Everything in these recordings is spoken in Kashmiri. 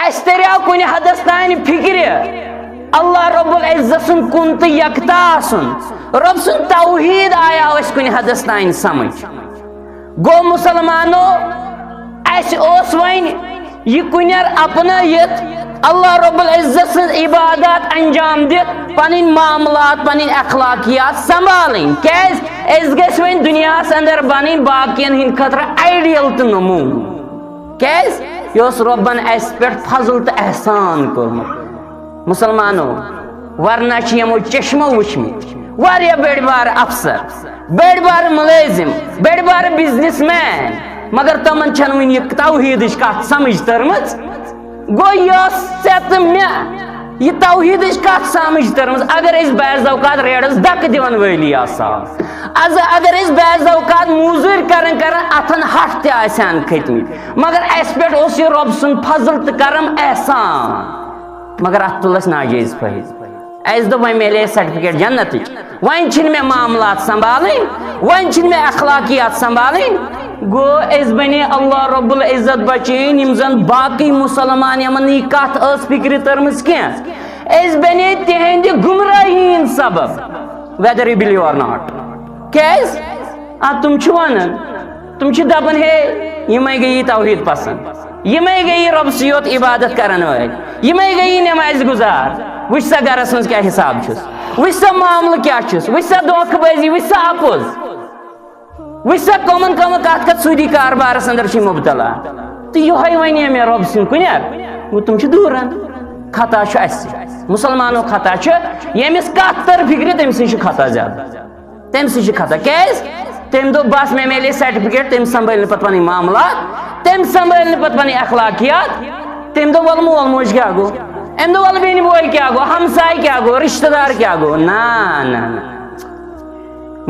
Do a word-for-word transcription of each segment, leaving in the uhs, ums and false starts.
اَسہِ تریو کُنہِ حدس تانۍ فِکرِ اللہ رب العزت سُنٛد کُن تہٕ یکتا آسُن۔ رب سُنٛد توحیٖد آیاو اَسہِ کُنہِ حدس تانۍ سمجھ۔ گوٚو مُسلمانو، اَسہِ اوس وۄنۍ یہِ کُنٮ۪ر اپنٲیِتھ، اللہ رب العزت سٕنٛز عبادات انجام دِتھ، پنٕنۍ معاملات، پنٕنۍ اخلاقیات سنبھالٕنۍ۔ کیازِ؟ أسۍ گٔژھۍ وۄنۍ دُنیاہس اندر بنٕنۍ باقین ہٕنٛدِ خٲطرٕ ideal تہٕ نموٗنہٕ۔ کیازِ؟ یہِ اوس رۄبن اَسہِ پٮ۪ٹھ فضل تہٕ احسان کوٚرمُت۔ مُسلمانو، ورنہ چھِ یِمو چشمو وٕچھمٕتۍ واریاہ بٔڑۍ بارٕ افسر، بٔڑۍ بارٕ مُلٲزِم، بٔڑۍ بارٕ business man، مگر تِمن چھنہٕ وُنہِ یہِ توحیٖدٕچ کتھ سمجھ تٔرمٕژ۔ گوٚو، یۄس ژےٚ تہٕ مےٚ یہِ توحیٖدٕچ کتھ سمجھ تٔرمٕژ، اگر أسۍ بعض اوقات ریڈس دکہٕ دِوان وٲلی آسہٕ ہاو، از اگر أسۍ بعض اوقات موٚزوٗرۍ کران کران اتھن ہٹھ تہِ آسہِ ہن کھٔتمٕتۍ، مگر اسہِ پٮ۪ٹھ اوس یہِ رۄب سُنٛد فضل تہٕ کرم احسان، مگر اتھ تُل اسہِ ناجٲیز فٲیدٕ۔ اسہِ دوٚپ، وۄنۍ میلے اسہِ certificate جنتٕچ، وۄنۍ چھِنہٕ مےٚ معاملات سنبھالٕنۍ، وۄنۍ چھِنہٕ مےٚ اخلاقیات سنبھالٕنۍ۔ گوٚو، أسۍ بنے اللہ رب العزت بچٲوِن، یِم زن باقٕے مُسلمان، یِمن نہٕ یہِ کتھ ٲس فِکرِ تٔرمٕژ کینٛہہ، أسۍ بنے تِہنٛدِ گمراہی ہُنٛد سبب، whether you believe or not۔ کیازِ؟ آ، تِم چھِ ونان، تِم چھِ دپان، ہے، یِمے گٔیی توحیٖد پسند، یِمے گٔیی رۄبسٕے یوت عبادت کرن وٲلۍ، یِمے گٔیی نمازِ گُزار۔ وٕچھ سا گرس منٛز کیٛاہ حساب چھُس، وٕچھ سا معاملہٕ کیٛاہ چھُس، وٕچھ سا دھوکہٕ بٲزی، وٕچھ سا اپُز، وٕچھ سا کٕمن کٕمن کتھ کتھ سوٗدی کاربارس اندر چھِ مبتلا۔ تہٕ یِہوٚے ونے مےٚ رۄب سُنٛد کُنٮ۪ر، گوٚو، تِم چھِ دوٗران۔ خطا چھُ اسہِ، مُسلمانو خطا چھُ، ییٚمِس کتھ تٔر فِکرِ، تٔمۍ سٕے چھُ خطا زیادٕ۔ تٔمۍ سٕے چھِ خطا۔ کیازِ؟ تٔمۍ دوٚپ، بس، مےٚ میلے certificate، تٔمۍ سنبھٲلۍ نہٕ پتہٕ پنٕنۍ معاملات، تٔمۍ سنبھٲلۍ نہٕ پتہٕ پنٕنۍ اخلاقیات۔ تٔمۍ دوٚپ، ولہٕ مول موج کیٛاہ گوٚو؟ أمۍ دوٚپ، ولہٕ بیٚنہِ بوے کیٛاہ گوٚو؟ ہمساے کیٛاہ گوٚو؟ رشتہٕ دار کیٛاہ گوٚو؟ نہ، نہ، نہ۔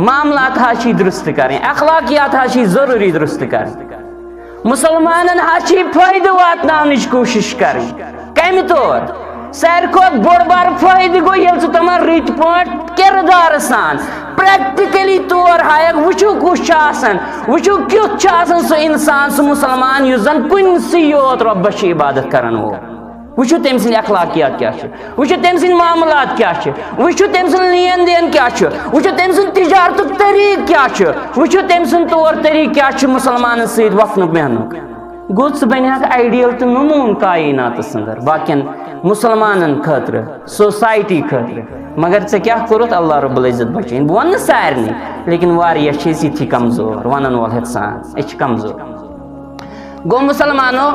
معاملات حظ چھِ درست کرٕنۍ، اخلاقیات حظ چھِ ضروٗری درست کرٕنۍ۔ مُسلمانن حظ چھِ یہِ فٲیدٕ واتناونٕچ کوٗشِش کرٕنۍ۔ کمہِ طور؟ ساروی کھۄتہٕ بوٚڑ بار فٲیدٕ گوٚو، ییٚلہِ ژٕ تِمن رٕتۍ پٲٹھۍ کِردارٕ سان، practically طور ہایکھ، وٕچھِو کُس چھُ آسان، وٕچھِو کیُتھ چھُ آسان سُہ انسان، سُہ مُسلمان، یُس زن کُنسٕے یوت رۄبس چھُ عبادت کرن وول۔ وٕچھِو تٔمۍ سٕنٛدۍ اخلاقیات کیٛاہ چھِ، وٕچھِو تٔمۍ سٕنٛدۍ معاملات کیٛاہ چھِ، وٕچھِو تٔمۍ سُنٛد لین دین کیٛاہ چھُ، وٕچھِو تٔمۍ سُنٛد تجارتُک طریٖقہٕ کیٛاہ چھُ، وٕچھِو تٔمۍ سُنٛد طور طریٖقہٕ کیٛاہ چھُ مُسلمانن سۭتۍ وۄتھنُک بیٚہنُک۔ گوٚو، ژٕ بنیکھ ideal تہٕ نموٗنہٕ کائناتس اندر باقین مُسلمانن خٲطرٕ، society خٲطرٕ، مگر ژےٚ کیٛاہ کوٚرُتھ؟ اللہ رب العزت بچٲیِن۔ بہٕ ونہٕ نہٕ سارنٕے، لیکن واریاہ چھِ أسۍ یِتھی کمزور، ونن وول ہٮ۪تھ سان، أسۍ چھِ کمزور۔ گوٚو، مُسلمانو،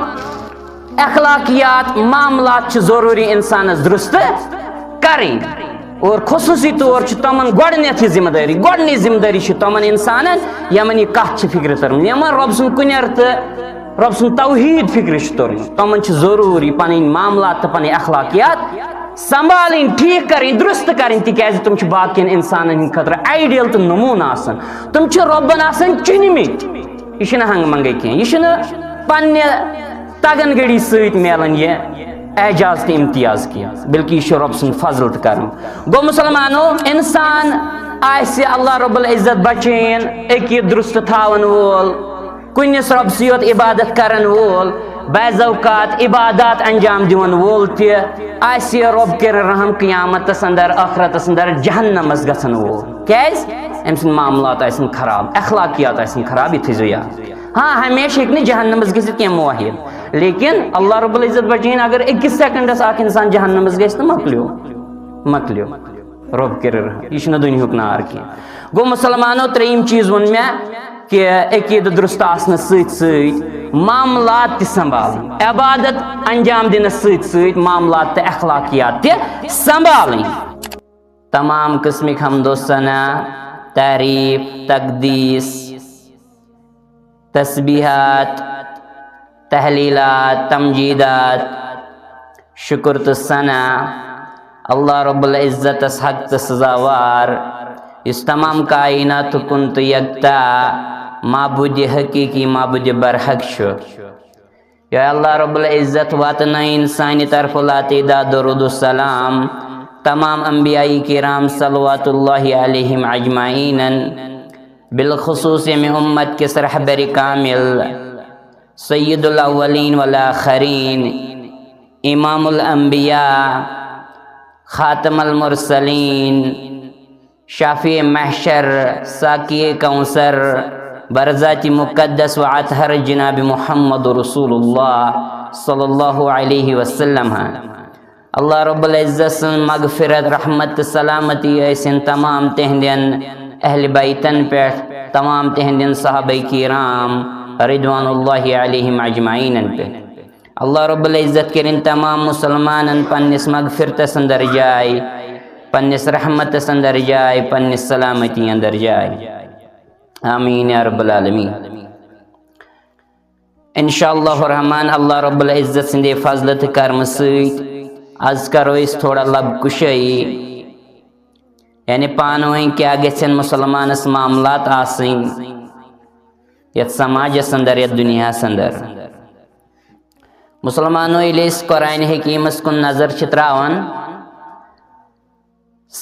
اخلاقیات معاملات چھِ ضروٗری انسانس درست کرٕنۍ، اور خصوٗصی طور چھِ تِمن گۄڈٕنیتھ یہِ ذمہٕ دٲری، گۄڈٕنِچ ذمہٕ دٲری چھِ تِمن انسانن، یِمن یہِ کتھ چھِ فکرِ تٔرمٕژ، یِمن رۄب سُنٛد کُنٮ۪ر تہٕ رۄب سُنٛد توحیٖد فکرِ چھُ توٚرمُت۔ تِمن چھِ ضروٗری پنٕنۍ معاملات تہٕ پنٕنۍ اخلاقیات سنبھالٕنۍ، ٹھیٖک کرٕنۍ، درست کرٕنۍ، تِکیازِ تِم چھِ باقین انسانن ہٕنٛدِ خٲطرٕ ideal تہٕ نموٗنہٕ آسان۔ تِم چھِ رۄبن آسان چُنمٕتۍ۔ یہِ چھُنہٕ ہنٛگہٕ منٛگے کینٛہہ، یہِ چھُنہٕ پننہِ تگن گٔڑی سۭتۍ میلان یہِ اعجاز تہٕ امتیاز کینٛہہ، بلکہِ یہِ چھُ رۄب سُنٛد فضل تہٕ کرم۔ گوٚو مُسلمانو، انسان آسہِ اللہ رب العزت بچٲیِن أکہِ درست تھاون وول، کُنِس رۄبسٕے یوت عبادت کرن وول، بعض اوقات عبادات انجام دِوان وول تہِ آسہِ رۄب کٔرِن رحم قیامتس اندر، ٲخرتس اندر جہنمس گژھن وول۔ کیازِ؟ أمۍ سٕنٛدۍ معاملات آسن خراب، اخلاقیات آسن خراب، یہِ تھٲیزیو یاد۔ ہاں، ہمیشہِ ہیٚکہِ نہٕ جہنمس گٔژھِتھ کینٛہہ موحد، لیکن اللہ رب العزت بچٲیِن، اگر أکِس سیکنڈس اکھ انسان جہنمس گژھِ تہٕ مۄکلیو، مۄکلیو۔ رۄب کٔرِن رحم، یہِ چھُنہٕ دُنیہُک نار کینٛہہ۔ گوٚو مُسلمانو، ترٛیٚیِم چیٖز ووٚن مےٚ کہِ عقیٖدٕ درست آسنَس سۭتۍ سۭتۍ معاملات تہِ سنبھالٕنۍ، عبادت انجام دِنَس سۭتۍ سۭتۍ معاملات تہٕ اخلاقیات تہِ سنبھالٕنۍ۔ تمام قٕسمٕکۍ حمد و ثنا، تعریٖف، تقدیٖس، تسبیحات، تحلیلات، تمجیدات، شکر تہٕ ثنا اللہ رب العزتس حق تہٕ سزاوار، یُس تمام کائنات کُن تہٕ یکتا معبود حقیقی، معبود برحق چھُ۔ یا اللہ رب العزت، واتنٲیِن سانہِ طرفہٕ لاتعداد درود و سلام تمام انبیاء کرام صلوات اللہ علیہم اجمعین، بالخصوص ییٚمہِ امت کِس رہبر کامل سید الاولین والآخرین، امام الانبیاء، خاتم المرسلین، شافع محشر، ساقی کوثر، برذات مقدس و اطہر جناب محمد رسول اللہ صلی اللہ علیہ وسلم ہا۔ اللہ رب العزت سن مغفرت، رحمت تہٕ سلامتی ٲسِن تمام تہندٮ۪ن اہل بیتن پٮ۪ٹھ، تمام تہندٮ۪ن صحابہ کرام رضوان اللہ علیہم اجمعینن پٮ۪ٹھ۔ اللہ رب العزت کٔرِن تمام مسلمانن پننِس مغفرتس اندر جاے، پننِس رحمتس اندر جاے، پننِس سلامتی اندر جاے۔ آمین یا رب العالمین۔ انشاءاللہ الرحمن، اللہ رب العزت سٕنٛدِ فضلہٕ تہٕ کرمہٕ سۭتۍ آز کرو أسۍ تھوڑا لب کشٲیی، یعنی پانہٕ ؤنۍ کیٛاہ گژھن مسلمانس معاملات آسٕنۍ یتھ سماجس اندر، یتھ دُنیاہس اندر۔ مسلمانو، ییٚلہِ أسۍ قرآن حکیمس کُن نظر چھِ تراوان،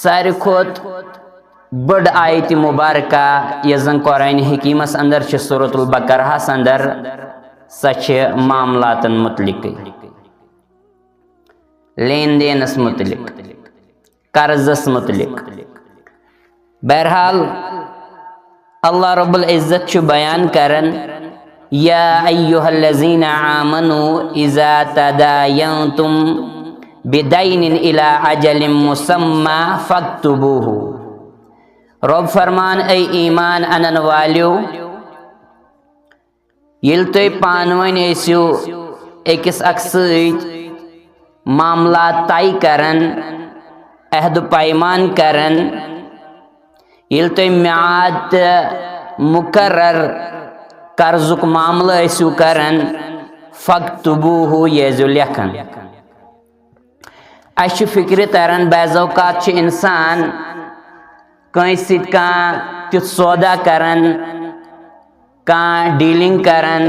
ساروی کھۄتہٕ بٔڑ آیت مبارکہ یۄس زن قرآن حکیمس اندر چھِ، سورۃ البقرہس اندر، سۄ چھِ معاملاتن متعلقٕے، لین دینس متعلق، قرضس متعلق۔ بہرحال، اللہ رب العزت چھُ بیان کران، یا ایھا الذین آمنوا اذا تداینتم بدین الی اجل مسمی فاکتبوہ۔ رب فرمان، اے ایمان انن والیو، ییٚلہِ تُہۍ پانہٕ ؤنۍ ٲسِو أکِس اکھ سۭتۍ معاملات طے کران، عہد و پیمان کران، ییٚلہِ تُہۍ میعاد تہٕ مقرر قرضُک معاملہٕ ٲسِو کران، فاکتبوہ، یہِ ٲسۍزیو لیکھان۔ اَسہِ چھُ فِکرِ تران، بعض اوقات چھُ اِنسان کٲنٛسہِ سۭتۍ کانٛہہ تیُتھ سودا کران، کانٛہہ ڈیلنگ کران،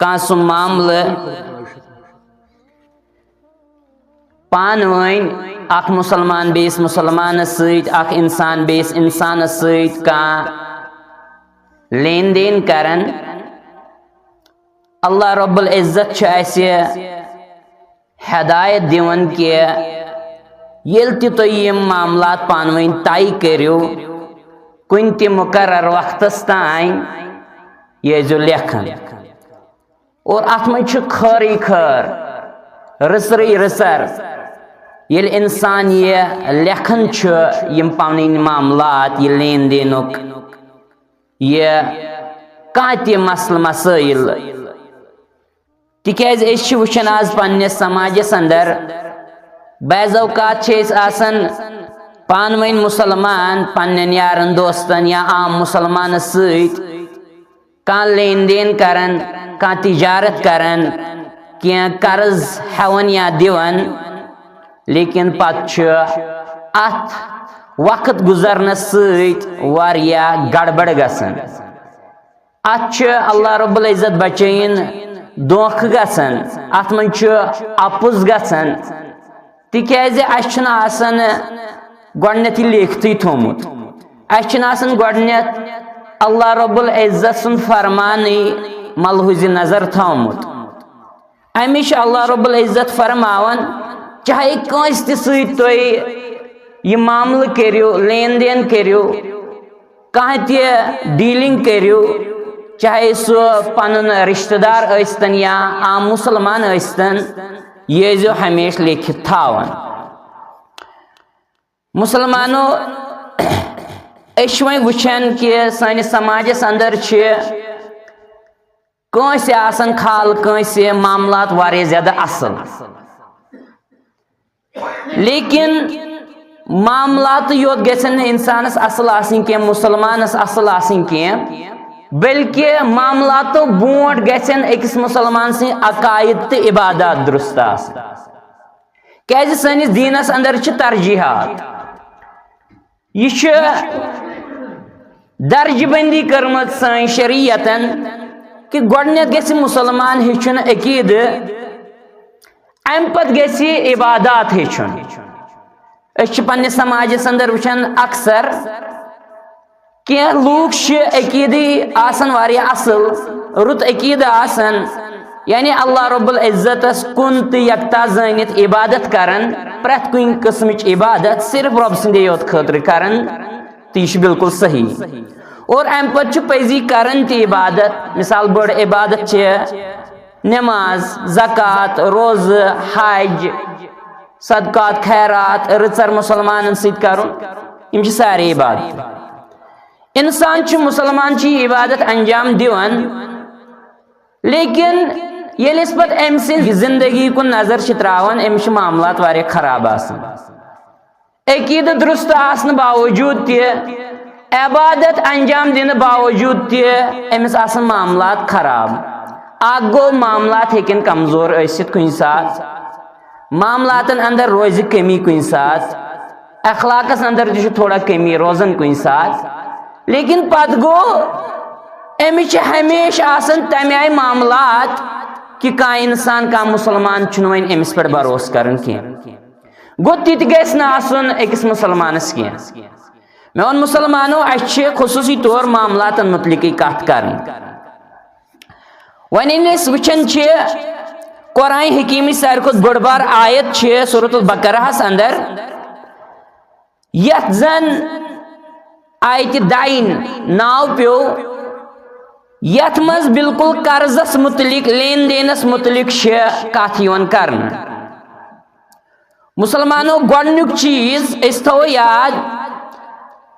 کانٛہہ سُہ معاملہٕ پانہٕ ؤنۍ اکھ مسلمان بیٚیِس مسلمانس سۭتۍ، اکھ اِنسان بیٚیِس اِنسانس سۭتۍ کانٛہہ لین دین کران۔ اللہ رب العزت چھُ اَسہِ ہدایت دِوان کہِ ییٚلہِ تہِ تُہۍ یِم معاملات پانہٕ ؤنۍ طے کٔرِو کُنہِ تہِ مقرر وقتس تام، یہِ ٲسۍزیو لیکھان۔ اور اتھ منٛز چھُ خٲرٕے خٲر، رٕژرٕے رٕژر۔ ییٚلہِ انسان یہِ لیکھان چھُ، یِم پنٕنۍ معاملات، یہِ لین دینُک، یہِ کانٛہہ تہِ مسلہٕ مسٲیِل، تِکیازِ أسۍ چھِ وٕچھان آز پننِس سماجس اندر، بعض اوقات چھِ أسۍ آسان پانہٕ ؤنۍ مسلمان پننٮ۪ن یارن دوستن یا عام مسلمانس سۭتۍ کانٛہہ لین دین کران، کانٛہہ تجارت کران، کینٛہہ قرض ہٮ۪وان یا دِوان، لیکن پتہٕ چھُ اتھ وقت گزرنس سۭتۍ واریاہ گڑبڑ گژھان۔ اتھ چھُ اللہ رب العزت بچٲیِن دھوکہٕ گژھان، اتھ منٛز چھُ اپُز گژھان، تِکیازِ اسہِ چھُنہٕ آسان گۄڈٕنیتھ یہِ لیکھتھٕے تھوٚومُت۔ اسہِ چھُنہٕ آسان گۄڈٕنیتھ اللہ رب العزت سُنٛد فرمانٕے ملحوظ نظر تھوٚومُت۔ امی چھُ اللہ رب العزت فرماوان، چاہے کٲنٛسہِ تہِ سۭتۍ تُہۍ یہِ معاملہٕ کٔرِو، لین دین کٔرِو، کانٛہہ تہِ ڈیلنگ کٔرِو، چاہے سُہ پنُن رشتہٕ دار ٲسۍتن یا عام مسلمان ٲسۍتن، یہِ ٲسۍزیو ہمیشہِ لیکھِتھ تھاوان۔ مسلمانو، أسۍ چھِ وۄنۍ وٕچھان کہِ سٲنِس سماجس اندر چھِ کٲنٛسہِ آسان خال کٲنٛسہِ معاملات واریاہ زیادٕ اصل، لیکن معاملات یوت گژھن نہٕ انسانس اصل آسٕنۍ کینٛہہ، مسلمانس اصل آسٕنۍ کینٛہہ، بلکہِ معاملاتو برونٛٹھ گژھن أکِس مسلمان سٕنٛدۍ عقاید تہٕ عبادات درست آسٕنۍ۔ کیازِ سٲنِس دیٖنس اندر چھِ ترجیحات۔ یہِ چھِ درجہٕ بندی کٔرمٕژ سٲنۍ شریعتن کہِ گۄڈٕنیتھ گژھِ مسلمان ہیٚچھُن عقیدٕ، امہِ پتہٕ گژھِ عبادات ہیٚچھُن۔ أسۍ چھِ پننِس سماجس اندر وٕچھان اکثر کینٛہہ لوٗکھ چھِ عقیدٕے آسان واریاہ اصل، رُت عقیدٕ آسان، یعنی اللہ رب العزتس کُن تہٕ یکتا زٲنِتھ عبادت کران، پرٛٮ۪تھ کُنہِ قٕسمٕچ عبادت صرف رۄب سٕنٛدے یوت خٲطرٕ کران، تہٕ یہِ چھُ بالکل صحیح۔ اور امہِ پتہٕ چھُ پٔزی کران تہِ عبادت۔ مثال، بٔڑ عبادت چھِ نماز، زکوٰۃ، روزٕ، حج، صدقات، خیرات، رٕژر مسلمانن سۭتۍ کرُن، یِم چھِ سارے عبادت۔ انسان چھُ، مسلمان چھُ یہِ عبادت انجام دِوان، لیکن ییٚلہِ أسۍ پتہٕ أمۍ سٕنٛز زندگی کُن نظر چھِ تراوان، أمِس چھِ معاملات واریاہ خراب آسان۔ عقیدٕ درست آسنہٕ باوجود تہِ، عبادت انجام دِنہٕ باوجود تہِ، أمِس آسن معاملات خراب۔ اکھ گوٚو، معاملات ہیٚکن کمزور ٲسِتھ کُنہِ ساتہٕ، معاملاتن اندر روزِ کمی کُنہِ ساتہٕ، اخلاقس اندر تہِ چھُ تھوڑا کمی روزان کُنہِ ساتہٕ، لیکن پتہٕ گوٚو، أمِس چھِ ہمیشہِ آسان تمہِ آیہِ معاملات کہِ کانٛہہ انسان، کانٛہہ مسلمان چھُنہٕ وۄنۍ أمِس پٮ۪ٹھ بھروسہٕ کران کینٛہہ۔ گوٚو، تہِ تہِ گژھِ نہٕ آسُن أکِس مُسلمانَس کینٛہہ۔ میون مُسلمانو، اَسہِ چھِ خصوٗصی طور معاملاتَن مُتعلِقٕے کَتھ کَرٕنۍ۔ وۄنۍ ییٚلہِ أسۍ وٕچھان چھِ، قرآن حکیٖمٕچ ساروی کھۄتہٕ بٔڑ بار آیت چھِ سورۃ البقرہَس اندر، یَتھ زَن آیتِ دَعین ناو پیوٚو، یَتھ منٛز بالکل قرضَس مُتعلِق، لین دینَس مُتعلِق چھِ کَتھ یِوان کرنہٕ۔ مُسلمانو، گۄڈٕنیُک چیٖز أسۍ تھاوو یاد،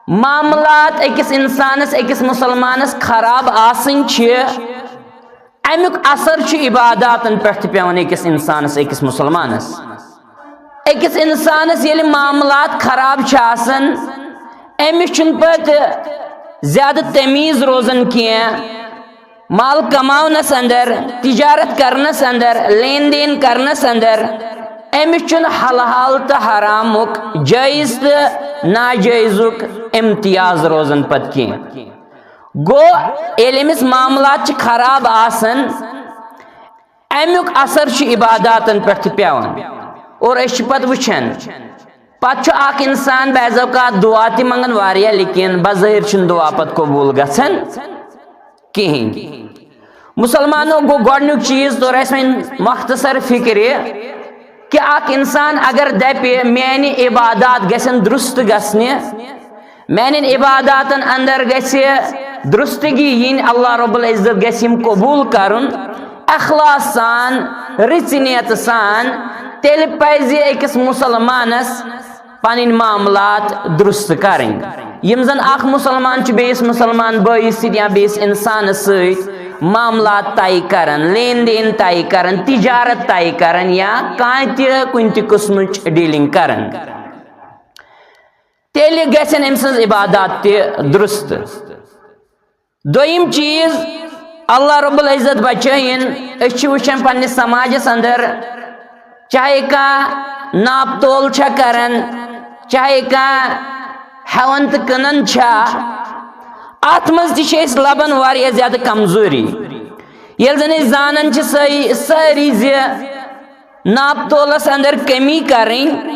معاملات أکِس اِنسانَس، أکِس مُسلمانَس خراب آسٕنۍ چھِ، اَمیُک اثر چھُ عباداتَن پٮ۪ٹھ تہِ پٮ۪وان أکِس اِنسانَس، أکِس مُسلمانَس۔ أکِس اِنسانَس ییٚلہِ معاملات خراب چھِ آسان، أمِس چھُنہٕ پَتہٕ زیادٕ تمیٖز روزان کینٛہہ۔ مال کماونس اندر، تجارت کرنس اندر، لین دین کرنس اندر أمِس چھُنہٕ حلال تہٕ حرامُک، جٲیز تہٕ ناجٲیزُک امتیاز روزان پتہٕ کینٛہہ۔ گوٚو، ییٚلہِ أمِس معاملات چھِ خراب آسان، امیُک اثر چھُ عباداتن پٮ۪ٹھ تہِ پٮ۪وان۔ اور أسۍ چھِ پتہٕ وٕچھان، پتہٕ چھُ اکھ انسان بعض اوقات دعا تہِ منگان واریاہ، لیکن بظٲہر چھُنہٕ دعا پتہٕ قبوٗل گژھان کِہیٖنۍ۔ مُسلمانو، گوٚو گۄڈٕنیُک چیٖز توٚر اَسہِ وۄنۍ مختصر فِکرِ کہِ اکھ اِنسان اگر دَپہِ، "میٛانہِ عبادات گژھن درُست گژھنہِ، میٛانٮ۪ن عباداتن اندر گژھِ درُستگی یِنۍ، اللہ رب العزت گژھِ یِم قبوٗل کرُن اخلاص سان، رٕژِ نیتہٕ سان"، تیٚلہِ پَزِ أکِس مُسلمانس پنٕنۍ معاملات درست کرٕنۍ۔ یِم زن اکھ مُسلمان چھُ بیٚیِس مُسلمان بٲیِس سۭتۍ یا بیٚیِس اِنسانس سۭتۍ معاملات طے کران، لین دین طے کران، تجارت طے کران یا کانٛہہ تہِ کُنہِ تہِ قٕسمٕچ dealing کران، تیٚلہِ گژھن أمۍ سٕنٛز عبادات تہِ درست۔ دوٚیِم چیٖز، اللہ رب العزت بچٲیِن، أسۍ چھِ وٕچھان پننِس سماجس اندر، چاہے کانٛہہ ناپ تول چھا کران، چاہے کانٛہہ ہٮ۪وان تہٕ کٕنان چھا، اتھ منٛز تہِ چھِ أسۍ لبان واریاہ زیادٕ کمزوری۔ ییٚلہِ زن أسۍ زانان چھِ سٲری، سٲری زِ ناپ تولس اندر کمی کرٕنۍ،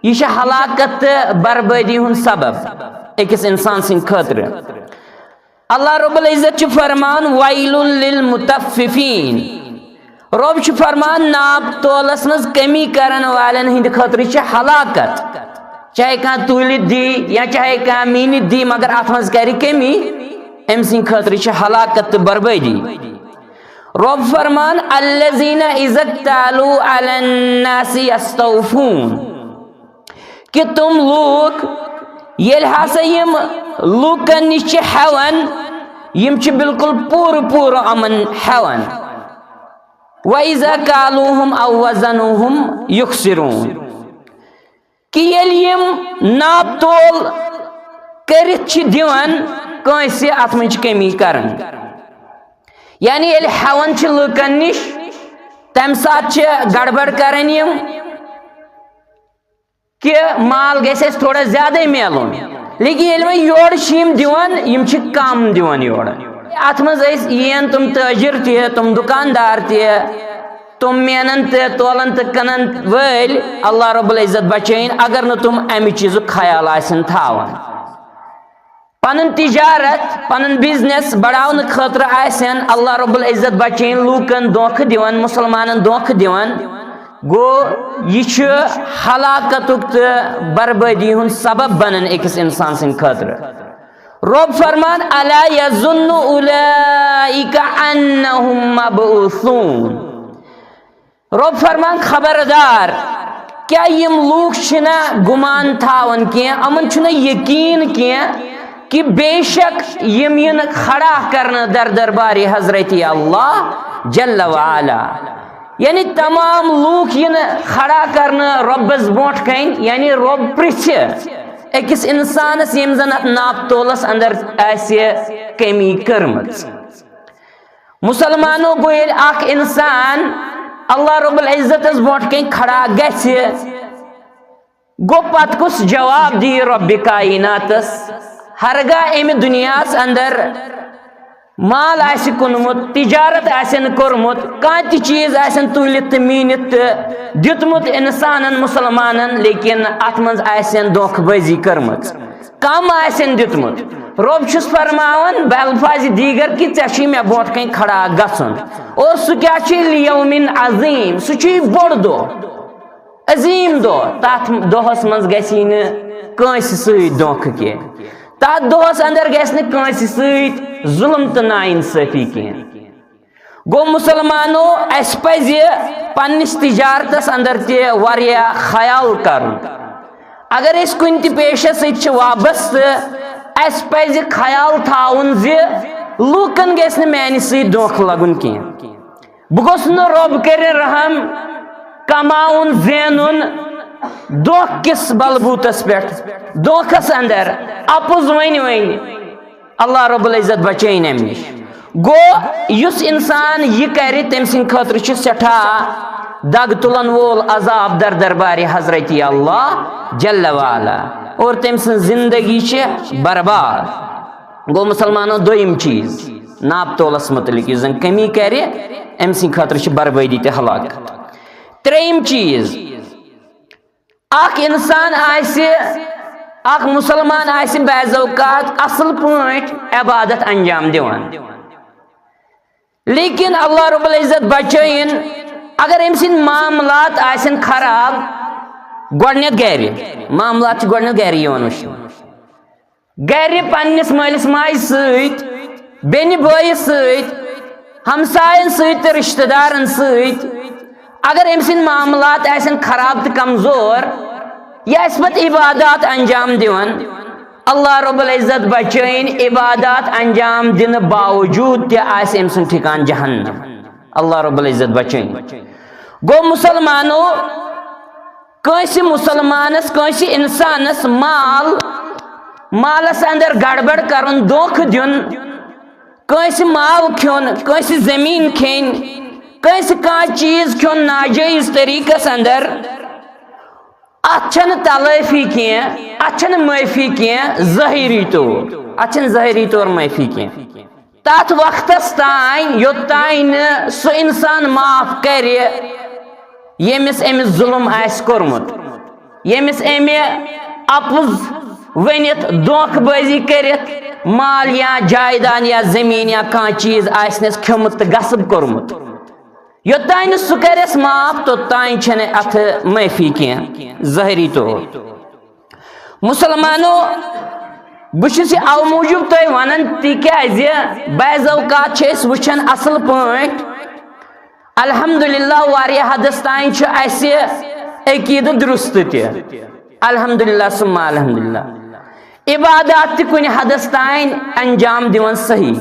یہِ چھِ ہلاکت تہٕ بربٲدی ہُنٛد سبب أکِس انسان سٕنٛدِ خٲطرٕ۔ اللہ رب العزت چھُ فرمان، "ویل للمطففین"۔ رب چھُ فرمان، ناپ تولس منٛز کمی کرن والٮ۪ن ہٕنٛدِ خٲطرٕ چھِ ہلاکت۔ چاہے کانٛہہ تُلِتھ دی یا چاہے کانٛہہ میٖنِتھ دی، مگر اتھ منٛز کرِ کمی، أمۍ سٕنٛدِ خٲطرٕ چھِ ہلاکت تہٕ بربٲدی۔ رب فرمان، "الذین اذا اکتالوا علی الناس یستوفون"۔ کہ تم لوٗکھ ییٚلہِ ہسا یِم لوٗکن نِش چھِ ہٮ۪وان، یِم چھِ بالکل پوٗرٕ پوٗرٕ یِمن ہٮ۪وان۔ "وَإِذَا كَالُوهُمْ أَو وَّزَنُوهُمْ يُخْسِرُونَ"۔ کہ ییٚلہِ یِم ناپ تول کٔرِتھ چھِ دِوان کٲنٛسہِ، اتھ منٛز چھِ کمی کران۔ یعنی ییٚلہِ ہٮ۪وان چھِ لوٗکن نِش، تمہِ ساتہٕ چھِ گڑبڑ کران یِم۔ کہ مال گژھِ اَسہِ تھوڑا زیادَے میلُن۔ لیکن ییٚلہِ وۄنۍ یورٕ چھِ یِم دِوان، یِم چھِ کم دِوان یورٕ۔ اَتھ منٛز ٲسۍ یِیَن تِم تٲجِر تہِ، تِم دُکاندار تہِ، تِم مینَن تہٕ تولَن تہٕ کٕنَن وٲلۍ، اللہ رب العزت بچٲیِن، اگر نہٕ تِم اَمہِ چیٖزُک خیال آسن تھاوان۔ پنُن تجارت، پنُن بزنس بڑاونہٕ خٲطرٕ آسن، اللہ رب العزت بچٲیِن، لوٗکن دھوکہٕ دِوان، مسلمانن دھوکہٕ دِوان، گوٚو یہِ چھُ ہلاکتُک تہٕ بربٲدی ہُنٛد سبب بنان أکِس انسان سٕنٛدِ خٲطرٕ۔ رب فرمان، الا یظن اولئک انہم مبعوثون۔ رب فرمان، خبردار، کیا یِم لوٗکھ چھِنہ گُمان تھاوان کینٛہہ، یِمن چھُنہ یقین کینٛہہ کہِ بے شک یِم یِن کھڑا کرنہٕ در دربارِ حضرت اللہ جل وعلا؟ یعنی تمام لوٗکھ یِن کھڑا کرنہٕ رۄبس برونٛٹھ کنۍ، یعنی رۄب پرژھِ أکِس انسانس ییٚمۍ زن اتھ ناپ تولس اندر آسہِ کمی کٔرمٕژ۔ مسلمانو، گوٚو ییٚلہِ اکھ انسان اللہ رب العزتس برونٛٹھ کنۍ کھڑا گژھِ، گوٚو پتہٕ کُس جواب دِیہِ رۄبِ کائناتس؟ ہرگاہ امہِ دُنیاہس اندر مال آسہِ کُنمُت، تجارت آسن کوٚرمُت، کانٛہہ تہِ چیٖز آسن تُلِتھ تہٕ میٖنِتھ تہٕ دیُتمُت انسانن، مسلمانن، لیکن اتھ منٛز آسن دھوکہٕ بٲزی کٔرمٕژ، کم آسن دیُتمُت۔ رۄب چھُس فرماوان بالفاظِ دیگر کہِ ژےٚ چھُے مےٚ برونٛٹھ کنۍ کھڑا گژھُن۔ اور سُہ کیٛاہ چھُ؟ لیومن عظیم، سُہ چھُے بوٚڑ دۄہ، عظیم دۄہ۔ تتھ دۄہس منٛز گژھی نہٕ کٲنٛسہِ سۭتۍ دھوکہٕ کینٛہہ۔ تتھ دۄہس اندر گژھِ نہٕ کٲنٛسہِ سۭتۍ ظلم تہٕ ناانصٲفی کینٛہہ۔ گوٚو مسلمانو، اسہِ پزِ پننِس تجارتس اندر تہِ واریاہ خیال کرُن۔ اگر أسۍ کُنہِ تہِ پیشس سۭتۍ چھِ وابستہٕ، اسہِ پزِ خیال تھاوُن زِ لوٗکن گژھِ نہٕ میانہِ سۭتۍ دھوکہٕ لگُن کینٛہہ۔ بہٕ گوٚژھ نہٕ رۄب کٔرِنۍ رحم کماوُن، زینُن دھوکہٕ کِس بلبوٗتس پٮ۪ٹھ، دھوکس اندر اپُز ؤنۍ ؤنۍ۔ اللہ رب العزت بچٲیِن امہِ نِش۔ گوٚو یُس انسان یہِ کرِ، تٔمۍ سٕنٛدِ خٲطرٕ چھُ سٮ۪ٹھاہ دگ تُلن وول عذاب در دربارِ حضرت اللہ جل وعلا، اور تٔمۍ سٕنٛز زندگی چھِ برباد۔ گوٚو مسلمانو، دوٚیِم چیٖز ناپ تولس متعلق، یُس زن کمی کرِ، أمۍ سٕنٛدِ خٲطرٕ چھِ بربٲدی تہٕ ہلاکت۔ ترٛیٚیِم چیٖز، اکھ انسان آسہِ، اکھ مسلمان آسہِ بعض اوقات اصل پٲٹھۍ عبادت انجام دِوان، لیکن اللہ رب العزت بچٲیِن، اگر أمۍ سٕنٛدۍ معاملات آسن خراب، گۄڈٕنٮ۪تھ گرِ، معاملات چھِ گۄڈٕنٮ۪تھ گرِ یِوان وٕچھنہٕ۔ گرِ پننِس مٲلِس ماجہِ سۭتۍ، بیٚنہِ بٲیِس سۭتۍ، ہمساین سۭتۍ تہٕ رشتہٕ دارن سۭتۍ، اگر أمۍ سٕنٛدۍ معاملات آسن خراب تہٕ کمزور، یہِ آسہِ پتہٕ عبادات انجام دِوان، اللہ رب العزت بچٲیِن، عبادات انجام دِنہٕ باوجود تہِ آسہِ أمۍ سُنٛد ٹھکان جہنم۔ اللہ رب العزت بچٲیِن۔ گوٚو مسلمانو، کٲنٛسہِ مسلمانس، کٲنٛسہِ انسانس مال، مالس اندر گڑبڑ کرُن، دھوکہٕ دیُن، کٲنٛسہِ مال کھیوٚن، کٲنٛسہِ زمیٖن کھیٚنۍ، کٲنٛسہِ کانٛہہ چیٖز کھیوٚن ناجٲیز طریٖقس اندر، اتھ چھنہٕ تلٲفی کینٛہہ، اتھ چھنہٕ معٲفی کینٛہہ ظٲہری طور، اتھ چھنہٕ ظٲہری طور معٲفی کینٛہہ۔ تتھ وقتس تام، یوٚتام نہٕ سُہ انسان معاف کرِ، ییٚمِس أمِس ظلم آسہِ کوٚرمُت، ییٚمِس أمۍ اپُز ؤنِتھ، دھوکہٕ بٲزی کٔرِتھ مال یا جایداد یا زمیٖن یا کانٛہہ چیٖز آسنس کھیوٚمُت تہٕ غصب کوٚرمُت۔ یوٚتام نہٕ سُہ کرٮ۪س معاف، توٚتام چھنہٕ اتھ معٲفی کینٛہہ ظٲہری طور۔ مسلمانو، بہٕ چھُس یہِ اَوٕ موٗجوٗب تۄہہِ وَنان، تِکیٛازِ بعض اوقات چھِ أسۍ وٕچھان اَصٕل پٲٹھۍ، الحمدللہ، واریاہ حدس تام چھُ اَسہِ عقیٖدٕ درُست تہِ، الحمدللہ ثم الحمدللہ، عبادات تہِ کُنہِ حدس تام انجام دِوان صحیح۔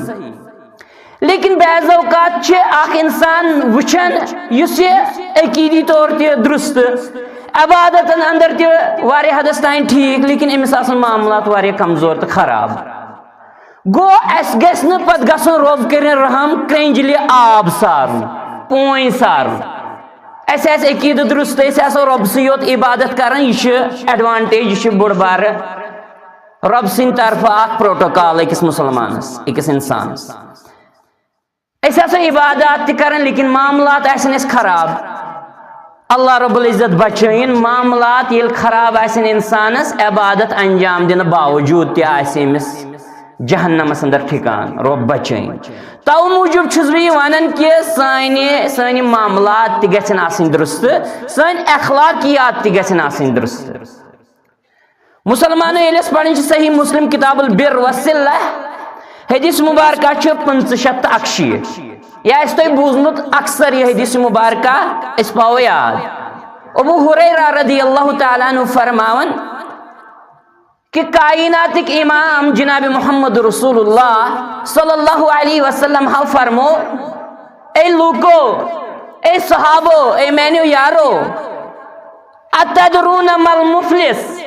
لیکن بعض اوقات چھِ اکھ انسان وٕچھان یُس یہِ عقیدی طور تہِ درست، عبادتن اندر تہِ واریاہ حدس تام ٹھیٖک، لیکن أمِس آسان معاملات واریاہ کمزور تہٕ خراب۔ گوٚو، اسہِ گژھِ نہٕ پتہٕ گژھُن رۄب کٔرِن رحم کرٛنٛجلہِ آب سارُن، پونۍ سارُن۔ اسہِ آسہِ عقیدٕ درست، أسۍ آسو رۄب سٕے یوت عبادت کران، یہِ چھُ advantage، یہِ چھُ بوٚڑ بارٕ رۄب سٕنٛدِ طرفہٕ اکھ protocol أکِس مسلمانس، أکِس انسانس۔ أسۍ آسو عبادات تہِ کران، لیکن معاملات آسن اَسہِ خراب۔ اللہ رب العزت بچٲیِن، معاملات ییٚلہِ خراب آسن انسانس، عبادت انجام دِنہٕ باوجود تہِ آسہِ أمِس جہنمس اندر ٹھکان، رۄب بچٲیِن۔ تو موٗجوٗب چھُس بہٕ یہِ ونان کہِ سانہِ سٲنۍ معاملات تہِ گژھن آسٕنۍ درست، سٲنۍ اخلاقیات تہِ گژھن آسٕنۍ درست۔ مسلمانو، ییٚلہِ أسۍ پران چھِ صحیح مسلم کتاب البر والصلہ، حدیث مبارکہ چھِ پٕنٛژٕہ شیٚتھ تہٕ اکشیٖتھ۔ یہِ آسہِ تۄہہِ بوٗزمُت اکثر یہِ حدیث مبارکہ، أسۍ پاوو یاد۔ ابو ہریرہ رضی اللہ تعالیٰ عنہ فرماوان، کہ کائناتک امام جناب محمد رسول اللہ صلی اللہ علیہ وسلم ہاو فرمو، اے لوکو، اے صحابو، اے میانیو یارو، اتدرون ما المفلس؟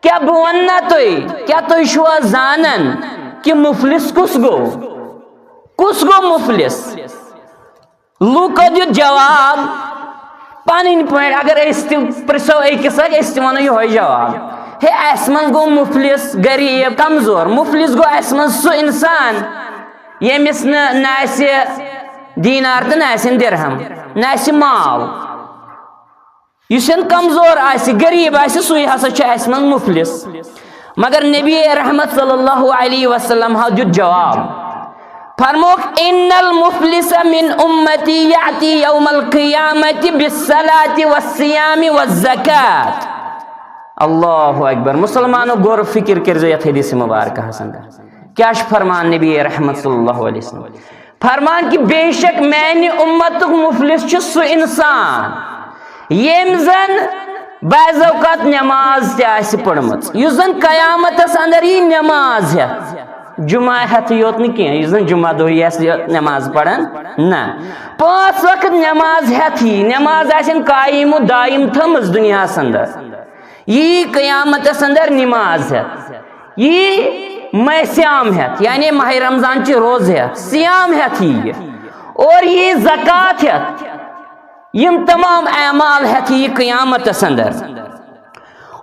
کیا بہ وننا تُہۍ، کیا تُہۍ چھوا زانان کہ مفلس کس گو؟ کس گو مفلس؟ لوٗکو دیُت جواب پنٕنۍ پٲٹھۍ، اگر أسۍ تہِ پرژھو أکِس اکھ، أسۍ تہِ ونو یِہوے جواب۔ ہے، اسہِ منٛز گوٚو مفلس، غریب، کمزور۔ مفلس گوٚو اسہِ منٛز سُہ انسان ییٚمِس نہٕ، نہ آسہِ دینار تہٕ نہ آسن درہم، نہ آسہِ مال۔ یُس زن کمزور آسہِ، غریب آسہِ، سُے ہسا چھُ اسہِ منٛز مفلس۔ مگر نبی رحمت صلی اللہ علیہ وسلم ہاو دیُت جواب، فرموک، ان المفلس من امتی یاتی یوم القیامت بالصلاة والصیام والزکاة۔ اللہ اکبر۔ مسلمانو، غور فکر کٔرزیو یتھ حدیث مبارکہس اندر۔ کیا چھُ فرمان نبی رحمت صلی اللہ علیہ وسلم؟ فرمان کہ بے شک میانہِ امتُک مفلس چھُ سُہ انسان ییٚمۍ زن بعض اوقات نماز تہِ آسہِ پٔرمٕژ، یُس زن قیامتس اندر یی نماز ہٮ۪تھ، جمعہ ہٮ۪تھ یوت نہٕ کینٛہہ، یُس زن جمعہ دۄہ یی آسہِ یہِ نماز پران، نہ، پانٛژھ وقت نماز ہٮ۪تھ یی، نماز آسن قایم و دایم تھٲمٕژ دُنیاہس اندر۔ یی قیامتس اندر نماز ہٮ۪تھ، یی ماہ صیام ہٮ۪تھ، یعنی ماہ رمضان چہِ روزٕ ہٮ۪تھ، صیام ہٮ۪تھ یی یہِ، اور یی زکوٰۃ ہٮ۪تھ، یِم تمام اعمال ہٮ۪تھ یی قیامتس اندر۔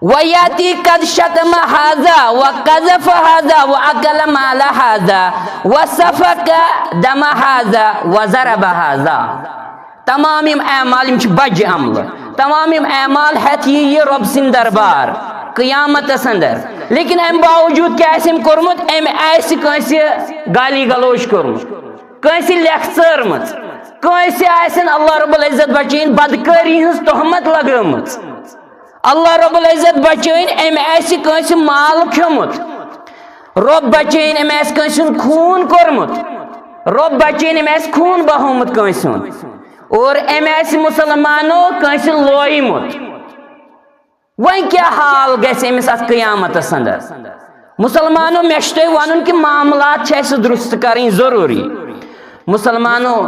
وَيَأْتِي قَدْ شَتَمَ هَذَا وَقَذَفَ هَذَا وَأَكَلَ مَالَ هَذَا وَسَفَكَ دَمَ هَذَا وَضَرَبَ هَذَا۔ تمام یِم اعمال، یِم چھِ بجہِ عملہٕ۔ تمام یِم اعمال ہٮ۪تھ یی یہِ رۄب سٕنٛدِ دربار قیامتس اندر۔ لیکن امہِ باوجوٗد کیٛاہ آسہِ أمۍ کوٚرمُت؟ أمۍ آسہِ کٲنٛسہِ گالی گلوچ کوٚرمُت، کٲنٛسہِ لیکھٕ ژٲرمٕژ، کٲنٛسہِ آسن اللہ رب العزت بچٲیِن بدکٲری ہٕنٛز تہمت لگٲومٕژ۔ اللہ رب العزت بچٲیِن، أمۍ آسہِ کٲنٛسہِ مال کھیوٚمُت۔ رۄب بچٲیِن، أمۍ آسہِ کٲنٛسہِ ہُنٛد خوٗن کوٚرمُت۔ رۄب بچٲیِن، أمۍ آسہِ خوٗن بہومُت کٲنٛسہِ ہُنٛد۔ اور أمۍ آسہِ مسلمانو کٲنٛسہِ لویمُت۔ وۄنۍ کیٛاہ حال گژھِ أمِس اَتھ قیامتس اندر؟ مسلمانو، مےٚ چھُ تۄہہِ وَنُن کہِ معاملات چھِ اَسہِ درست کَرٕنۍ ضروٗری۔ مسلمانو،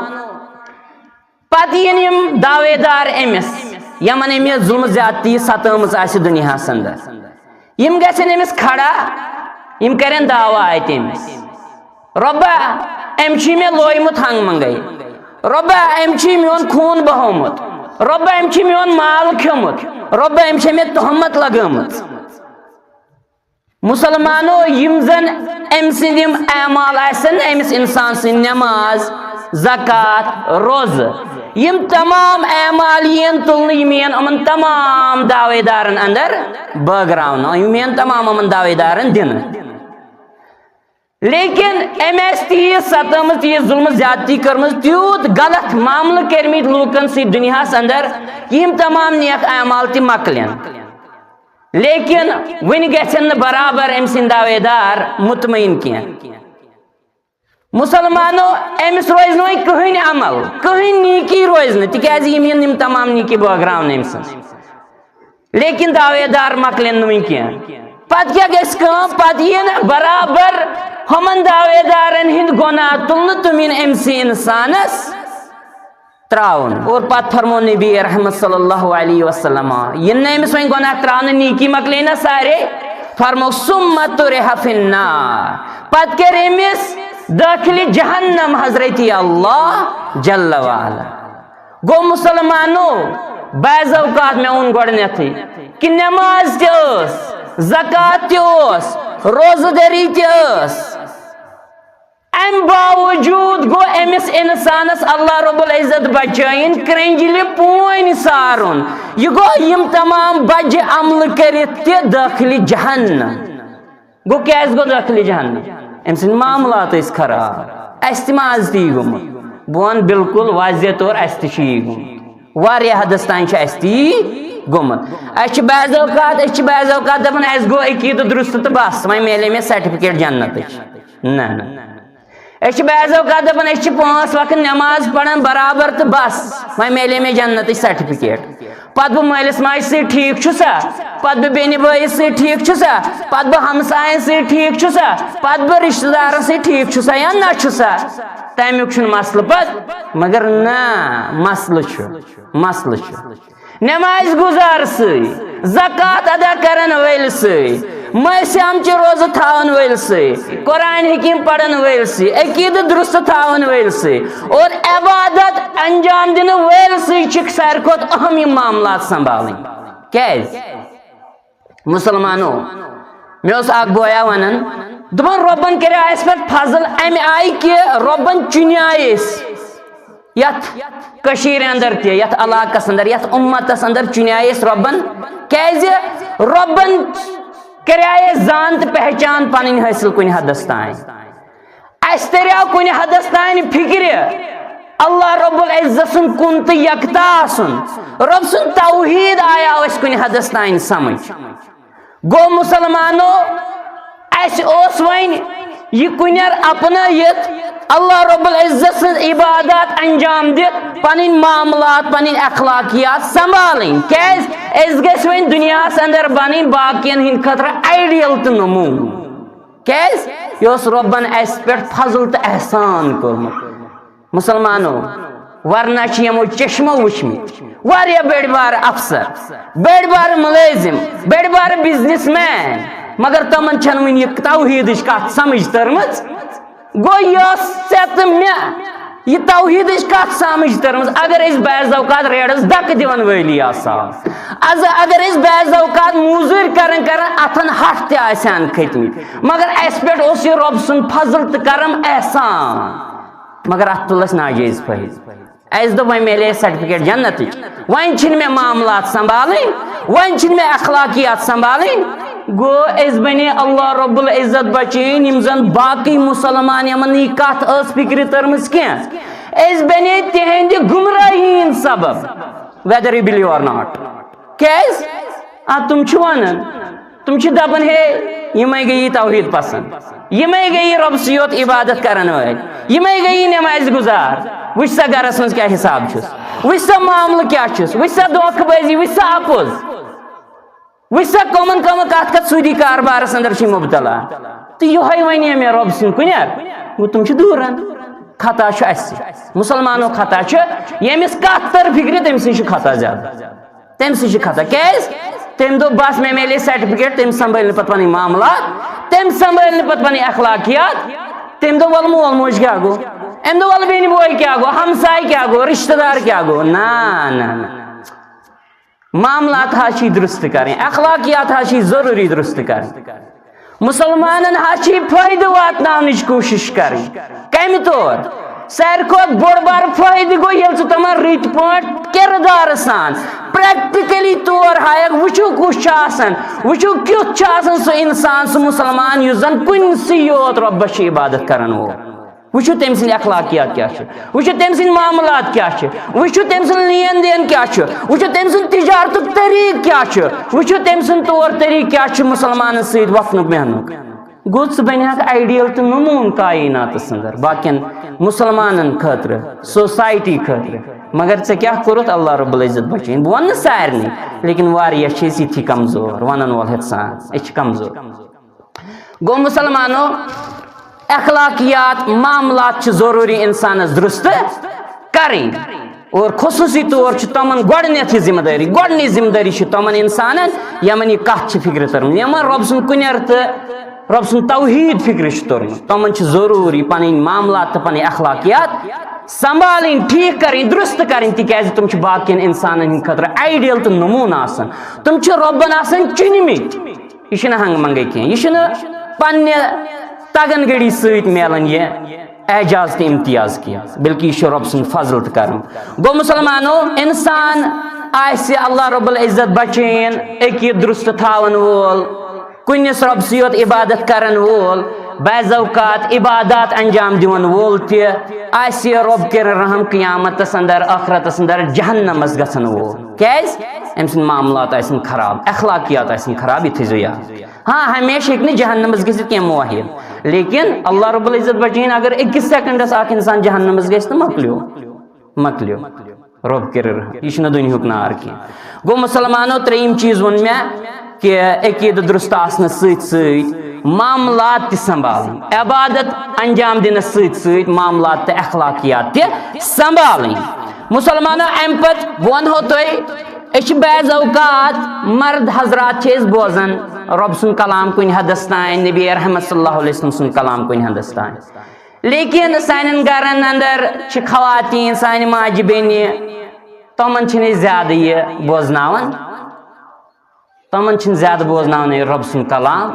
پتہٕ یِن یِم دعوے دار أمِس، یِمن أمۍ یہِ ظلم زیادتی ستٲومٕژ آسہِ دُنیاہس اندر۔ یِم گژھن أمِس کھڑا، یِم کرن دعویٰ اتہِ أمِس، رۄبا، أمۍ چھُے مےٚ لویمُت ہنٛگ منٛگے، رۄبا، أمۍ چھُے میون خوٗن بہومُت، رۄبا، أمۍ چھُ میون مال کھیوٚمُت، رۄبا، أمۍ چھےٚ مےٚ تہمت لگٲومٕژ۔ مسلمانو، یِم زن أمۍ سٕنٛدۍ یِم اعمال آسن، أمِس انسان سٕنٛدۍ نماز، زکوٰۃ، روزٕ، یِم تمام اعمال یِن تُلنہٕ، یِم یِن یِمن تمام دعوے دارن اندر بٲگراونہٕ، یِم یِن تمام یِمن دعوے دارن دِنہٕ۔ لیکن أمۍ آسہِ تیٖژ ستٲمٕژ، تیٖژ ظلم زیادتی کٔرمٕژ، تیوٗت غلط معاملہٕ کٔرمٕتۍ لوٗکن سۭتۍ دُنیاہس اندر، یِم تمام نیک اعمال تہِ مۄکلن۔ لیکن وُنہِ گژھن نہٕ برابر أمۍ سٕنٛدۍ دعوے دار مطمئن کینٛہہ۔ مسلمانو، أمِس روزِ نہٕ وۄنۍ کٕہٕنۍ عمل، کٕہٕنۍ نیکی روزِ نہٕ، تِکیٛازِ یِم یِن یِم تمام نیکی بٲگراونہٕ أمۍ سٕنٛز۔ لیکن دعوے دار مۄکلن نہٕ وُنہِ کینٛہہ۔ پتہٕ کیٛاہ گژھِ کٲم؟ پتہٕ یِن برابر ہُمن دعوے دارن ہٕنٛدۍ گۄناہ تُلنہٕ، تِم یِن أمۍ سٕے انسانس تراوُن۔ اور پتہٕ فرمو نبی رحمت صلی اللہ علیہ وسلم، یِن نہٕ أمِس وۄنۍ گۄناہ تراونہٕ، نیکی مۄکلے نہ سارے، فرمو، ثم طرح فی النار، پتہٕ کٔرۍ أمِس دٲخلِ جہنم حضرت اللہ جل وعلا۔ گوٚو مسلمانو، بعض اوقات مےٚ ووٚن گۄڈٕنیتھٕے کہِ نماز تہِ ٲس، زکوٰۃ تہِ اوس، روزٕ دٲری تہِ ٲس، امہِ باوجوٗد گوٚو أمِس انسانس اللہ رب العزت بچٲیِن کرنجلہِ پونۍ سارُن۔ یہِ گوٚو یِم تمام بجہِ عملہٕ کٔرِتھ تہِ دٲخلِ جہنم۔ گوٚو کیٛازِ گوٚو دٲخلِ جہنم؟ أمۍ سٕنٛدۍ معاملات ٲسۍ خراب۔ اَسہِ تہِ ما آز تی گوٚمُت؟ بہٕ وَنہٕ بالکل واضح طور، اَسہِ تہِ چھُ یی گوٚمُت۔ واریاہ حدس تام چھُ اَسہِ تہِ یی گوٚمُت۔ اَسہِ چھِ بعض اوقات، أسۍ چھِ بعض اوقات دَپان، اَسہِ گوٚو عقیٖدٕ درُست تہٕ بَس، وۄنۍ میلے مےٚ سرٹیفکیٹ جنتٕچ۔ نہ، نہ۔ أسۍ چھِ بعض اوقات دَپان، أسۍ چھِ پانٛژھ وقت نٮ۪ماز پَران برابر تہٕ بَس، وۄنۍ میلے مےٚ جنتٕچ سرٹیفکیٹ۔ پَتہٕ بہٕ مٲلِس ماجہِ سۭتۍ ٹھیٖک چھُسا؟ پَتہٕ بہٕ بیٚنہِ بٲیِس سۭتۍ ٹھیٖک چھُسا؟ پَتہٕ بہٕ ہمساین سۭتۍ ٹھیٖک چھُسا؟ پَتہٕ بہٕ رِشتہٕ دارَن سۭتۍ ٹھیٖک چھُسا یا نہ چھُسا؟ تَمیُک چھُنہٕ مسلہٕ پَتہٕ، مگر نہ، مسلہٕ چھُ، مسلہٕ چھُ۔ نماز گزار سۭتۍ، زکوٰۃ ادا کرن وٲلۍ سۭتۍ، ماہِ صیام چہِ روزٕ تھاون وٲلۍ سۭتۍ، قرآن حکیم پرن وٲلۍ سۭتۍ، عقیدٕ درست تھاون وٲلۍ سۭتۍ اور عبادت انجام دِنہٕ وٲلۍ سۭتۍ چھِ ساروی کھۄتہٕ اہم یِم معاملات سنبھالٕنۍ۔ کیازِ؟ مسلمانو، مےٚ اوس اکھ بویا ونان، دپان، رۄبن کریو اسہِ پٮ۪ٹھ فضل امہِ آیہِ کہِ رۄبن چُنیو أسۍ یتھ کٔشیٖرِ اندر تہِ، یتھ علاقس اندر، یتھ امتس اندر چُنیو أسۍ رۄبن۔ کیازِ؟ رۄبن کریو أسۍ زان تہٕ پہچان پنٕنۍ حٲصِل کُنہِ حدس تام۔ اسہِ تریو کُنہِ حدس تام فکرِ اللہ رب العزت سُنٛد کُن تہٕ یکتا آسُن، رب سُنٛد توحید آیو اسہِ کُنہِ حدس تام سمجھ۔ گوٚو مسلمانو، اسہِ اوس وۄنۍ یہِ کُنٮ۪ر اپنٲیِتھ اللہ رب العزت سٕنٛز عبادات انجام دِتھ پنٕنۍ معاملات، پنٕنۍ اخلاقیات سنبھالٕنۍ۔ کیازِ؟ أسۍ گٔژھۍ وۄنۍ دُنیاہس اندر بنٕنۍ باقین ہٕنٛدِ خٲطرٕ آیڈیل تہٕ نموٗنہٕ۔ کیازِ؟ یہِ اوس رۄبن اسہِ پٮ۪ٹھ فضل تہٕ احسان کوٚرمُت۔ مسلمانو، ورنہ چھِ یِمو چشمو وٕچھمٕتۍ واریاہ بٔڑۍ بارٕ افسر، بٔڑۍ بارٕ مُلٲزِم، بٔڑۍ بارٕ بزنس مین، مگر تِمن چھنہٕ وٕنہِ یہِ توحیدٕچ کتھ سمجھ تٔرمٕژ۔ گوٚو یۄس ژےٚ تہٕ مےٚ یہِ توحیدٕچ کتھ سمجھ تٔرمٕژ، اگر أسۍ بعض اوقات ریڈس دکہٕ دِوان وٲلی آسہو، از اگر أسۍ بعض اوقات موٚزوٗرۍ کران کران اتھن ہٹھ تہِ آسہِ ہن کھٔتمٕتۍ، مگر اسہِ پٮ۪ٹھ اوس یہِ رۄب سُنٛد فضل تہٕ کرم احسان، مگر اتھ تُل اسہِ ناجٲیز فٲیدٕ۔ اسہِ دوٚپ، وۄنۍ میلے سرٹیفکیٹ جنتٕچ، وۄنۍ چھِنہٕ مےٚ معاملات سنبھالٕنۍ، وۄنۍ چھِنہٕ مےٚ اخلاقیات سنبھالٕنۍ۔ گوٚو أسۍ بنے اللہ رب العزت بچٲیِن، یِم زن باقٕے مسلمان، یِمن نہٕ یہِ کتھ ٲس فکرِ تٔرمٕژ کینٛہہ، أسۍ بنے تِہنٛدِ گمراہی ہٕنٛدۍ سبب، whether you believe or not۔ کیازِ؟ آ، تِم چھِ ونان، تِم چھِ دپان، ہے، یِمے گٔیی توحید پسند، یِمے گٔیی رۄبسٕے یوت عبادت کرن وٲلۍ، یِمے گٔیی نمازِ گُزار۔ وٕچھ سا گرس منٛز کیٛاہ حساب چھُس، وٕچھ سا معاملہٕ کیٛاہ چھُس، وٕچھ سا دھوکہٕ بٲزی، وٕچھ سا اپُز، وٕچھ سا کٕمن کٕمن کتھ کتھ سوٗدی کاربارس اندر چھِ مبتلا۔ تہٕ یِہوٚے ونے مےٚ رۄب سُنٛد کُنٮ۪ر۔ گوٚو تِم چھِ دوٗرن۔ خطا چھُ اسہِ، مسلمانو خطا چھُ، ییٚمِس کتھ تر فکرِ، تٔمۍ سٕے چھُ خطا زیادٕ۔ تٔمۍ سٕے چھِ خطا۔ کیازِ؟ تٔمۍ دوٚپ، بس، مےٚ میلے سرٹیفکیٹ، تٔمۍ سنبھٲلۍ نہٕ پتہٕ پنٕنۍ معاملات، تٔمۍ سنبھٲلۍ نہٕ پتہٕ پنٕنۍ اخلاقیات۔ تٔمۍ دوٚپ، ولہٕ مول موج کیٛاہ گوٚو؟ أمۍ دوٚپ، ولہٕ بیٚنہِ بوے کیٛاہ گوٚو؟ ہمساے کیٛاہ گوٚو؟ رشتہٕ دار کیٛاہ گوٚو؟ نہ، نہ، نہ۔ معاملات حظ چھِ درست کرٕنۍ، اخلاقیات حظ چھِ ضروٗری درست کرٕنۍ۔ مسلمانن حظ چھِ یہِ فٲیدٕ واتناونٕچ کوٗشِش کرٕنۍ۔ کمہِ طور؟ ساروی کھۄتہٕ بوٚڑ بار فٲیدٕ گوٚو، ییٚلہِ ژٕ تِمن رٕتۍ پٲٹھۍ کردار سان، پریکٹیکلی طور ہایکھ، وٕچھِو کُس چھُ آسان، وٕچھِو کیُتھ چھُ آسان سُہ انسان، سُہ مسلمان، یُس زن کُنسٕے یوت رۄبس چھُ عبادت کران وول۔ وٕچھِو تٔمۍ سٕنٛدۍ اخلاقیات کیٛاہ چھِ، وٕچھِو تٔمۍ سٕنٛدۍ معاملات کیٛاہ چھِ، وٕچھِو تٔمۍ سُنٛد لین دین کیٛاہ چھُ، وٕچھِو تٔمۍ سُنٛد تجارتُک طریٖقہٕ کیٛاہ چھُ، وٕچھِو تٔمۍ سُنٛد طور طریٖقہٕ کیٛاہ چھُ مسلمانن سۭتۍ وۄتھنُک بیٚہنُک۔ گوٚو، ژٕ بنیکھ آیڈیل تہٕ نموٗن کایناتس اندر باقین مسلمانن خٲطرٕ، سوسایٹی خٲطرٕ۔ مگر ژےٚ کیٛاہ کوٚرُتھ اللہ رب العزت بچٲیِن؟ بہٕ ونہٕ نہٕ سارنٕے، لیکن واریاہ چھِ أسۍ یِتھی کمزور، ونن وول ہٮ۪تھ سان، أسۍ چھِ کمزور۔ گوٚو مسلمانو، اخلاقیات، معاملات چھِ ضروٗری انسانس درست کرٕنۍ۔ اور خصوٗصی طور چھِ تِمن گۄڈٕنیتھ یہِ ذمہٕ دٲری، گۄڈٕنِچ ذمہٕ دٲری چھِ تِمن انسانن، یِمن یہِ کتھ چھِ فکرِ تٔرمٕژ، یِمن رۄب سُنٛد کُنٮ۪ر تہٕ رۄب سُنٛد توحید فکرِ چھُ توٚرمُت۔ تِمن چھِ ضروٗری پنٕنۍ معاملات تہٕ پنٕنۍ اخلاقیات سنبھالٕنۍ، ٹھیٖک کرٕنۍ، درست کرٕنۍ، تِکیازِ تِم چھِ باقین انسانن ہٕنٛدِ خٲطرٕ آیڈیل تہٕ نموٗنہٕ آسان۔ تِم چھِ رۄبن آسان چُنمٕتۍ۔ یہِ چھُنہٕ ہنٛگہٕ منٛگَے کینٛہہ، یہِ چھُنہٕ پننہِ تگن گٔڑی سۭتۍ میلان یہِ اعجاز تہٕ امتیاز کینٛہہ، بلکہِ یہِ چھُ رۄب سُنٛد فضل تہٕ کرم۔ گوٚو مسلمانو، انسان آسہِ اللہ رب العزت بچٲیِن، عقیٖدٕ درست تھاون وول، کُنِس رۄبسٕے یوت عبادت کرن وول، بعض اوقات عبادات انجام دِوان وول تہِ آسہِ رۄب کٔرِن رحم قیامتس اندر، ٲخرتس اندر جہنمس گژھن وول۔ کیازِ؟ أمۍ سٕنٛدۍ معاملات آسن خراب، اخلاقیات آسن خراب، یہِ تھٲیزیو یاد۔ ہاں، ہمیشہِ ہیٚکہِ نہٕ جہنمس گٔژھِتھ کینٛہہ موحد، لیکن اللہ رب العزت بچٲیِن، اگر أکِس سیکنڈس اکھ انسان جہنمس گژھِ تہٕ مۄکلیو، مۄکلیو۔ رۄب کٔرِن رحم۔ یہِ چھُنہٕ دُنیہُک نار کینٛہہ۔ گوٚو مسلمانو، ترٛیٚیِم چیٖز ووٚن مےٚ کہِ عقیٖدٕ درُست آسنہٕ سۭتۍ سۭتۍ معاملات تہِ سنبھالٕنۍ، عبادت انجام دِنس سۭتۍ سۭتۍ معاملات تہٕ اخلاقیات تہِ سنبھالٕنۍ۔ مسلمانو، امہِ پتہٕ بہٕ ونہو تۄہہِ، أسۍ چھِ بعض اوقات مرد حضرات چھِ أسۍ بوزان رۄب سُنٛد کلام کُنہِ حدس تام، نبی رحمت صلی اللہ علیہ وسلم سُنٛد کلام کُنہِ حدس تام، لیکن سانٮ۪ن گرن اندر چھِ خواتین، سانہِ ماجہِ بیٚنہِ، تِمن چھِنہٕ أسۍ زیادٕ یہِ بوزناوان۔ تِمن چھِنہٕ زیادٕ بوزناوان أسۍ رۄب سُنٛد کلام،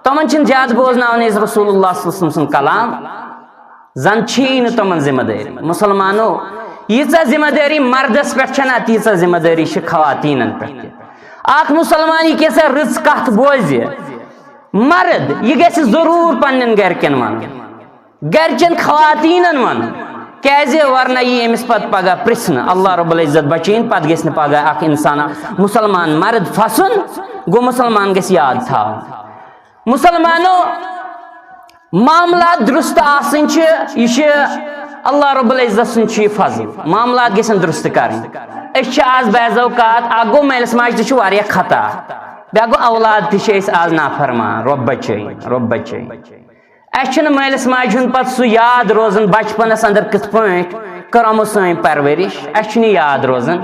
تِمن چھِنہٕ زیادٕ بوزناوان أسۍ رسول اللہ صلی اللہ علیہ وسلم سُنٛد کلام۔ زن چھِی نہٕ تِمن ذمہ دٲری۔ مسلمانو، ییٖژاہ ذمہ دٲری مردس پٮ۪ٹھ چھنہ، تیٖژاہ ذمہ دٲری چھِ خواتیٖنن پٮ۪ٹھ تہِ۔ اکھ مسلمان یہِ کینٛژھا رٕژ کتھ بوزِ، مرد، یہِ گژھِ ضروٗر پننٮ۪ن گرِکٮ۪ن ونُن، گرِچٮ۪ن خواتیٖنن ونُن، کیازِ ورنہ یی أمِس پتہٕ پگاہ پرژھنہٕ۔ اللہ رب العزت بچٲیِن، پتہٕ گژھِ نہٕ پگاہ اکھ انسان، اکھ مسلمان مرد پھسُن، گوٚو مسلمان گژھِ یاد تھاوُن۔ مسلمانو، معاملات درست آسٕنۍ چھِ، یہِ چھِ اللہ رب العزت سُنٛد چھُ یہِ فضل۔ معاملات گژھن درست کرٕنۍ۔ أسۍ چھِ آز بعض اوقات، اکھ گوٚو مٲلِس ماجہِ تہِ چھُ واریاہ خطا، بیٚیہِ گوٚو اولاد تہِ چھِ أسۍ آز نافرمان، رۄب بچٲیِن، رۄب بچٲیِن۔ اَسہِ چھُنہٕ مٲلِس ماجہِ ہُنٛد پتہٕ سُہ یاد روزان بچپنس اندر کِتھ پٲٹھۍ کٔرمٕژ سٲنۍ پرورش، اَسہِ چھُنہٕ یاد روزان۔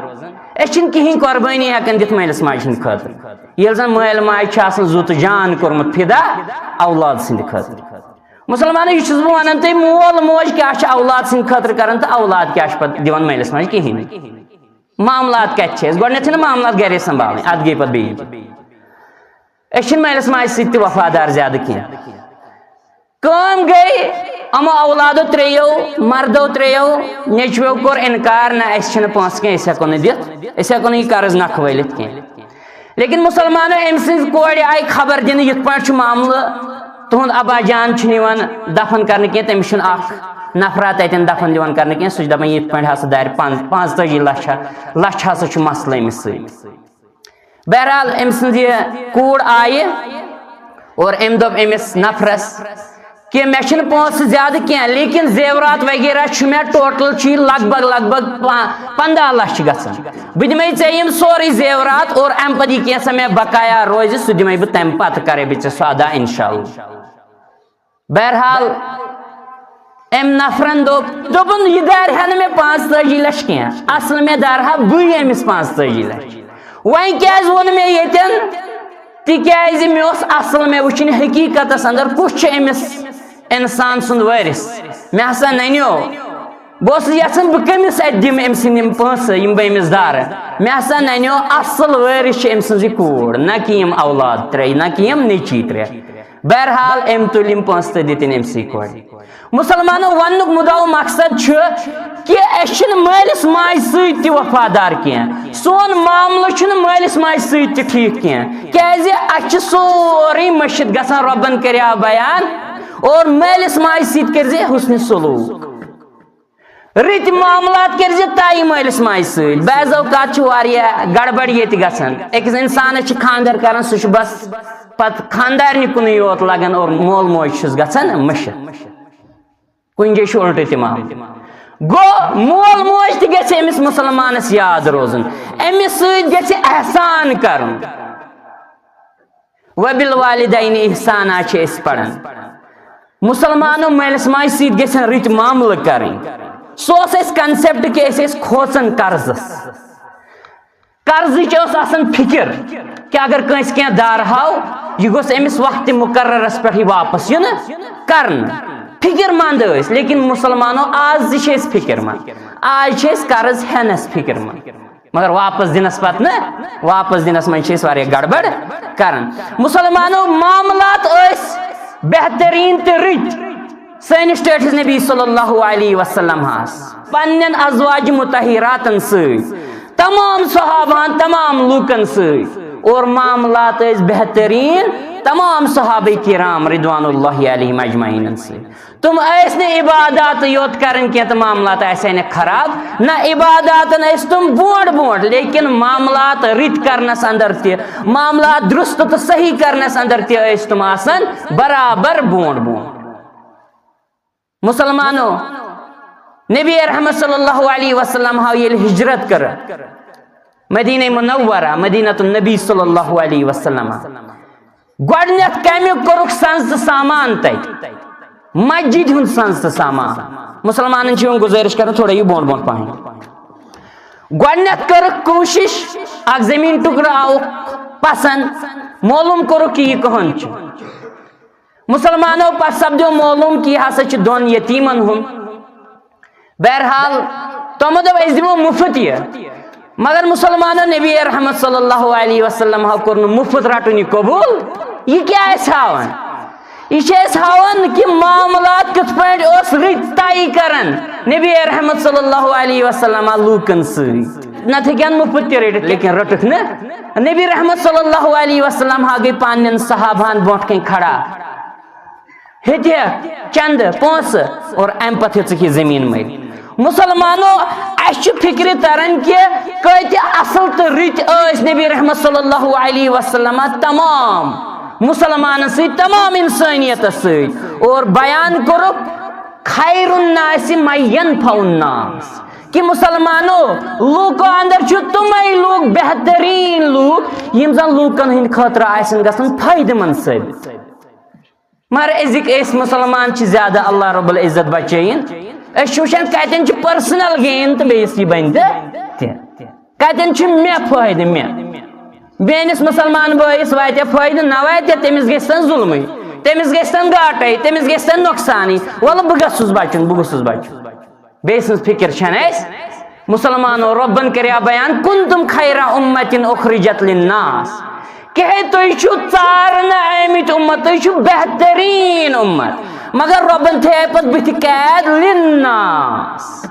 أسۍ چھِنہٕ کِہیٖنۍ قۄربٲنی ہٮ۪کان دِتھ مٲلِس ماجہِ ہٕنٛدِ خٲطرٕ۔ ییٚلہِ زن مٲلۍ ماجہِ چھِ آسان زُو تہٕ جان کوٚرمُت فدا اولاد سٕنٛدِ خٲطرٕ۔ مسلمانو، یہِ چھُس بہٕ ونان تۄہہِ، مول موج کیٛاہ چھِ اولاد سٕنٛدِ خٲطرٕ کران تہٕ اولاد کیٛاہ چھِ پتہٕ دِوان مٲلِس ماجہِ؟ کِہیٖنۍ نہٕ۔ معاملات کتہِ چھِ اَسہِ؟ گۄڈٕنٮ۪تھ چھِنہٕ معاملات گرے سنبھالٕنۍ، اتھ گٔے پتہٕ بیٚیہِ۔ أسۍ چھِنہٕ مٲلِس ماجہِ سۭتۍ تہِ وفادار زیادٕ کینٛہہ۔ کٲم گٔے، یِمو اولادو ترٛیٚیو، مردو ترٛیٚیو، نیٚچویو کوٚر انکار، نہ، اَسہِ چھِنہٕ پونٛسہٕ کینٛہہ، أسۍ ہٮ۪کو نہٕ دِتھ، أسۍ ہٮ۪کو نہٕ یہِ قرض نکھٕ وٲلِتھ کینٛہہ۔ لیکن مسلمانو، أمۍ سٕنٛزِ کورِ آیہِ خبر دِنہٕ، یِتھ پٲٹھۍ چھُ معاملہٕ، تُہُنٛد ابا جان چھُنہٕ یِوان دفن کرنہٕ کینٛہہ، تٔمِس چھُنہٕ اکھ نفرا تتٮ۪ن دفن دِوان کرنہٕ کینٛہہ، سُہ چھُ دپان یِتھ پٲٹھۍ ہسا دارِ پانٛژ-، پانٛژتٲجی لچھ، لچھ ہسا چھُ مسلہٕ أمِس سۭتۍ۔ بہرحال، أمۍ سٕنٛز یہِ کوٗر آیہِ اور أمۍ دوٚپ أمِس نفرس کہِ مےٚ چھِنہٕ پونٛسہٕ زیادٕ کینٛہہ، لیکن زیورات وغیرہ چھُ مےٚ، ٹوٹل چھُ یہِ لگ بگ، لگ بگ پا-، پنٛداہ لچھ گژھان۔ بہٕ دِمے ژےٚ یِم سورُے زیورات اور اَمہِ پتہٕ یہِ کینٛژھا مےٚ بقایا روزِ، سُہ دِمے بہٕ تَمہِ پتہٕ، کرے بہٕ ژےٚ سُہ ادا انشاءاللہ۔ بہرحال، أمۍ نفرن دوٚپ، دوٚپُن، یہِ دارِ ہا نہٕ مےٚ پانٛژتٲجی لچھ کینٛہہ، اصل مےٚ دارٕ ہا بٕے أمِس پانٛژتٲجی لچھ۔ وۄنۍ کیازِ ووٚن مےٚ ییٚتٮ۪ن؟ تِکیازِ مےٚ اوس اصل مےٚ وٕچھِنۍ حقیقتس اندر کُس چھُ أمِس انسان سُنٛد وٲرِث۔ مےٚ ہسا ننیو، بہٕ اوسُس یژھان بہٕ کٔمِس اتھِ دِمہٕ أمۍ سٕنٛدۍ یِم پونٛسہٕ، یِم بہٕ أمِس دارٕ۔ مےٚ ہسا ننیو اصل وٲرِث چھِ أمۍ سٕنٛز یہِ کوٗر، نہ کہِ یِم اولاد ترٛےٚ، نہ کہِ یِم نیٚچی ترٛےٚ۔ بہرحال، أمۍ تُلۍ یِم پونٛسہٕ تہٕ دِتِنۍ أمۍ سٕے کورِ۔ مسلمانو، وننُک مُدعا و مقصد چھُ کہِ أسۍ چھِنہٕ مٲلِس ماجہِ سۭتۍ تہِ وفادار کینٛہہ۔ سون معاملہٕ چھُنہٕ مٲلِس ماجہِ سۭتۍ تہِ ٹھیٖک کینٛہہ۔ کیازِ؟ اَسہِ چھِ سورُے مٔشِتھ گژھان۔ رۄبن کریٛاو بیان، اور مٲلِس ماجہِ سۭتۍ کٔرزِ حسنِ سلوٗک۔ رٕتۍ معاملات کٔرزِ طے مٲلِس ماجہِ سۭتۍ۔ بعض اوقات چھِ واریاہ گڑبڑ ییٚتہِ گژھان۔ أکِس انسانس چھِ خانٛدر کران، سُہ چھُ بس پتہٕ خانٛدارنہِ کُنُے یوت لگان اور مول موج چھُس گژھان مٔشِتھ۔ کُنہِ جایہِ چھُ اُلٹہٕ تہِ معاملہٕ۔ گوٚو، مول موج تہِ گژھِ أمِس مسلمانس یاد روزُن، أمِس سۭتۍ گژھِ احسان کرُن۔ وبالوالدین احسانا چھِ أسۍ پران۔ مسلمانو مٲلِس ماجہِ سۭتۍ گژھن رٕتۍ معاملہٕ کرٕنۍ۔ سُہ اوس اَسہِ concept کہِ أسۍ ٲسۍ کھوژان قرضس۔ قرضٕچ ٲس آسان فکر کہِ اگر کٲنٛسہِ کینٛہہ دارٕ ہاو، یہِ گوٚژھ أمِس وقتِ مقررس پٮ۪ٹھ یہِ واپس یُن کرنہٕ۔ فکر مند ٲسۍ، لیکن مسلمانو آز تہِ چھِ أسۍ فکر مند۔ آز چھِ أسۍ قرض ہٮ۪نس فکر مند۔ مگر واپس دِنس پتہٕ نہٕ، واپس دِنس منٛز چھِ أسۍ واریاہ گڑبڑ کران۔ مسلمانو معاملات ٲسۍ بہتریٖن تہٕ رٕتۍ سٲنِس ٹٲٹھِس نبی صلی اللہ علیہ وسلم ہس پننٮ۪ن ازواج مطہراتن سۭتۍ، تمام صحابہن، تمام لوٗکن سۭتۍ، اور معاملات ٲسۍ بہتریٖن تمام صحابہ کرام رضوان اللہ علیہم اجمعین سۭتۍ۔ تِم ٲسۍ نہٕ عبادات یوت کران کینٛہہ تہٕ معاملات آسہِ ہا نہٕ خراب، نہ عباداتن ٲسۍ تِم برونٛٹھ برونٛٹھ، لیکن معاملات رٕتۍ کرنس اندر تہِ، معاملات درست تہٕ صحیح کرنس اندر تہِ ٲسۍ تِم آسان برابر برونٛٹھ برونٛٹھ۔ مسلمانو، نبی رحمت صلی اللہ علیہ وسلم ہاو ییٚلہِ ہجرت کٔر مدینہ منورہ، مدینہ النبی صلی اللہ علیہ وسلم، گۄڈٕنیتھ کمیُک کوٚرُکھ سنز تہٕ سامان تتہِ؟ مسجد ہُنٛد سنز تہٕ سامان۔ مسلمانن چھِ وۄنۍ گُزٲرِش کران تھوڑا یہِ بۄن بۄن پہن۔ گۄڈٕنیتھ کٔرٕکھ کوٗشِش، اکھ زٔمیٖن ٹُکرٕ آوُکھ پسند، معلوم کوٚرُکھ کہِ یہِ کٕہُنٛد چھُ۔ مسلمانو پتہٕ سپدیو معلوم کہِ یہِ ہسا چھُ دۄن یتیٖمن ہُنٛد۔ بہرحال، تِمو دوٚپ، "أسۍ دِمو مُفت یہِ۔" مگر مسلمانو نبی رحمت صلی اللہ علیہ وسلم ہا کوٚر نہٕ مُفت رٹُن یہِ قبول۔ یہِ کیٛاہ آسہِ ہاوان؟ یہِ چھِ اَسہِ ہاوان کہِ معاملات کِتھ پٲٹھۍ اوس رٕتۍ طے کران نبی رحمت صلی اللہ علیہ وسلم لوٗکن سۭتۍ۔ نتہٕ ہیٚکہِ ہن مُفت تہِ رٔٹِتھ، لیکن رٔٹٕکھ نہٕ۔ نبی رحمت صلی اللہ علیہ وسلم ہا گٔے پننٮ۪ن صحابہن برونٛٹھ کنہِ کھڑا۔ ہیٚتہِ چندٕ، پونٛسہٕ، اور امہِ پتہٕ ہیٚژٕکھ یہِ زٔمیٖن مٔلۍ۔ مسلمانو، اسہِ چھُ فکرِ تران کہِ کۭتیاہ اصل تہٕ رٕتۍ ٲسۍ نبی رحمت صلی اللہ علیہ وسلم تمام مسلمانن سۭتۍ، تمام انسٲنیتس سۭتۍ، اور بیان کوٚرُکھ خیر الناس من ینفع الناس، کہِ مسلمانو، لوٗکو اندر چھُ تِمے لوٗکھ، بہتریٖن لوٗکھ، یِم زن لوٗکن ہٕنٛدِ خٲطرٕ آسن گژھان فٲیدٕ مند ثٲبت۔ مگر أزِکۍ أسۍ مسلمان چھِ زیادٕ اللہ رب العزت بچٲیِن۔ أسۍ چھِ وٕچھان کتٮ۪ن چھِ personal gain تہٕ بیٚیِس یہِ بنہِ تہِ تہِ۔ کتٮ۪ن چھُ مےٚ فٲیدٕ، مےٚ؟ میٲنِس مسلمان بٲیِس واتہِ فٲیدٕ، نہ واتہِ، تٔمِس گژھِ تن ظُلمٕے، تٔمِس گژھِ تن گاٹے، تٔمِس گژھِ تن نۄقصانٕے۔ وَلہٕ بہٕ گژھُس بچُن، بہٕ گژھُس بچُن۔ بیٚیہِ سٕنٛز فِکر چھَنہٕ اَسہِ۔ مسلمانو، رۄبن کریٛا بیان، "کنتم خیر امة اخرجت للناس"۔ کہ ہے، تُہۍ چھِو ژارنہٕ آمٕتۍ اُمت، تُہۍ چھِو بہتریٖن اُمت۔ مگر رۄبن تھٲے پتہٕ بٕتھِ قید، للناس۔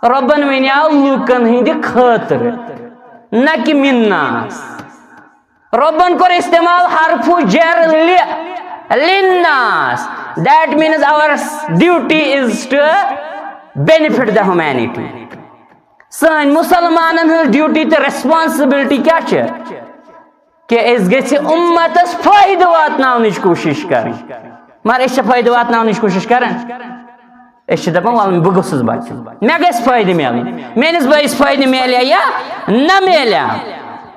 رۄبن ونیٛاو لوٗکن ہٕنٛدِ خٲطرٕ، نہ کہ مِنناس۔ رۄبن کوٚر استعمال حرف جر لِ، للناس۔ That means our duty is to benefit the humanity۔ سٲنۍ مسلمانن ہٕنٛز ڈیوٹی تہٕ ریسپانسبلٹی کیٛاہ چھِ؟ کہ أسۍ گژھِ اُمتس فٲیدٕ واتناونٕچ کوٗشِش کرٕنۍ۔ مگر أسۍ چھِ فٲیدٕ واتناونٕچ کوٗشِش کران؟ أسۍ چھِ دَپان، "وَلہٕ بہٕ گوٚژھُس بَچُن، مےٚ گژھِ فٲیدٕ میلُن، میٲنِس بٲیِس فٲیدٕ میلیا یا نہ میلیا۔"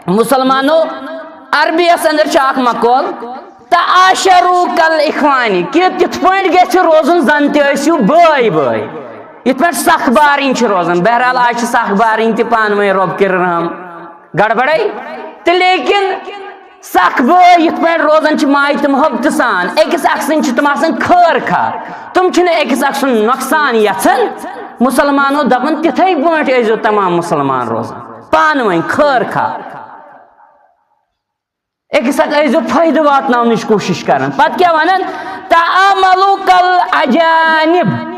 مسلمانو، عربیَس اندر چھُ اکھ مقول، "تعاشروا کالاخوان"، کہ تِتھ پٲٹھۍ گژھِ روزُن زن تہِ ٲسِو بٲے بٲے، یِتھ پٲٹھۍ سخ بارٕنۍ چھِ روزان۔ بہرحال، آز چھِ سخ بارٕنۍ تہِ پانہٕ ؤنۍ رۄب کٔرِنۍ رحم گڑبڑے، تہٕ لیکن سخ بٲے یِتھ پٲٹھۍ روزان چھِ ماے تہٕ محبتہٕ سان، أکِس اکھ سٕنٛدۍ چھِ تِم آسان خٲر خواہ، تِم چھِنہٕ أکِس اکھ سُنٛد نۄقصان یژھان۔ مسلمانو دپان، تِتھے پٲٹھۍ ٲسۍزیو تمام مسلمان روزان، پانہٕ ؤنۍ خٲر خواہ، أکِس اکھ ٲسۍزیو فٲیدٕ واتناونٕچ کوٗشِش کران۔ پتہٕ کیٛاہ ونان؟ "تعاملوا کالاجانب"۔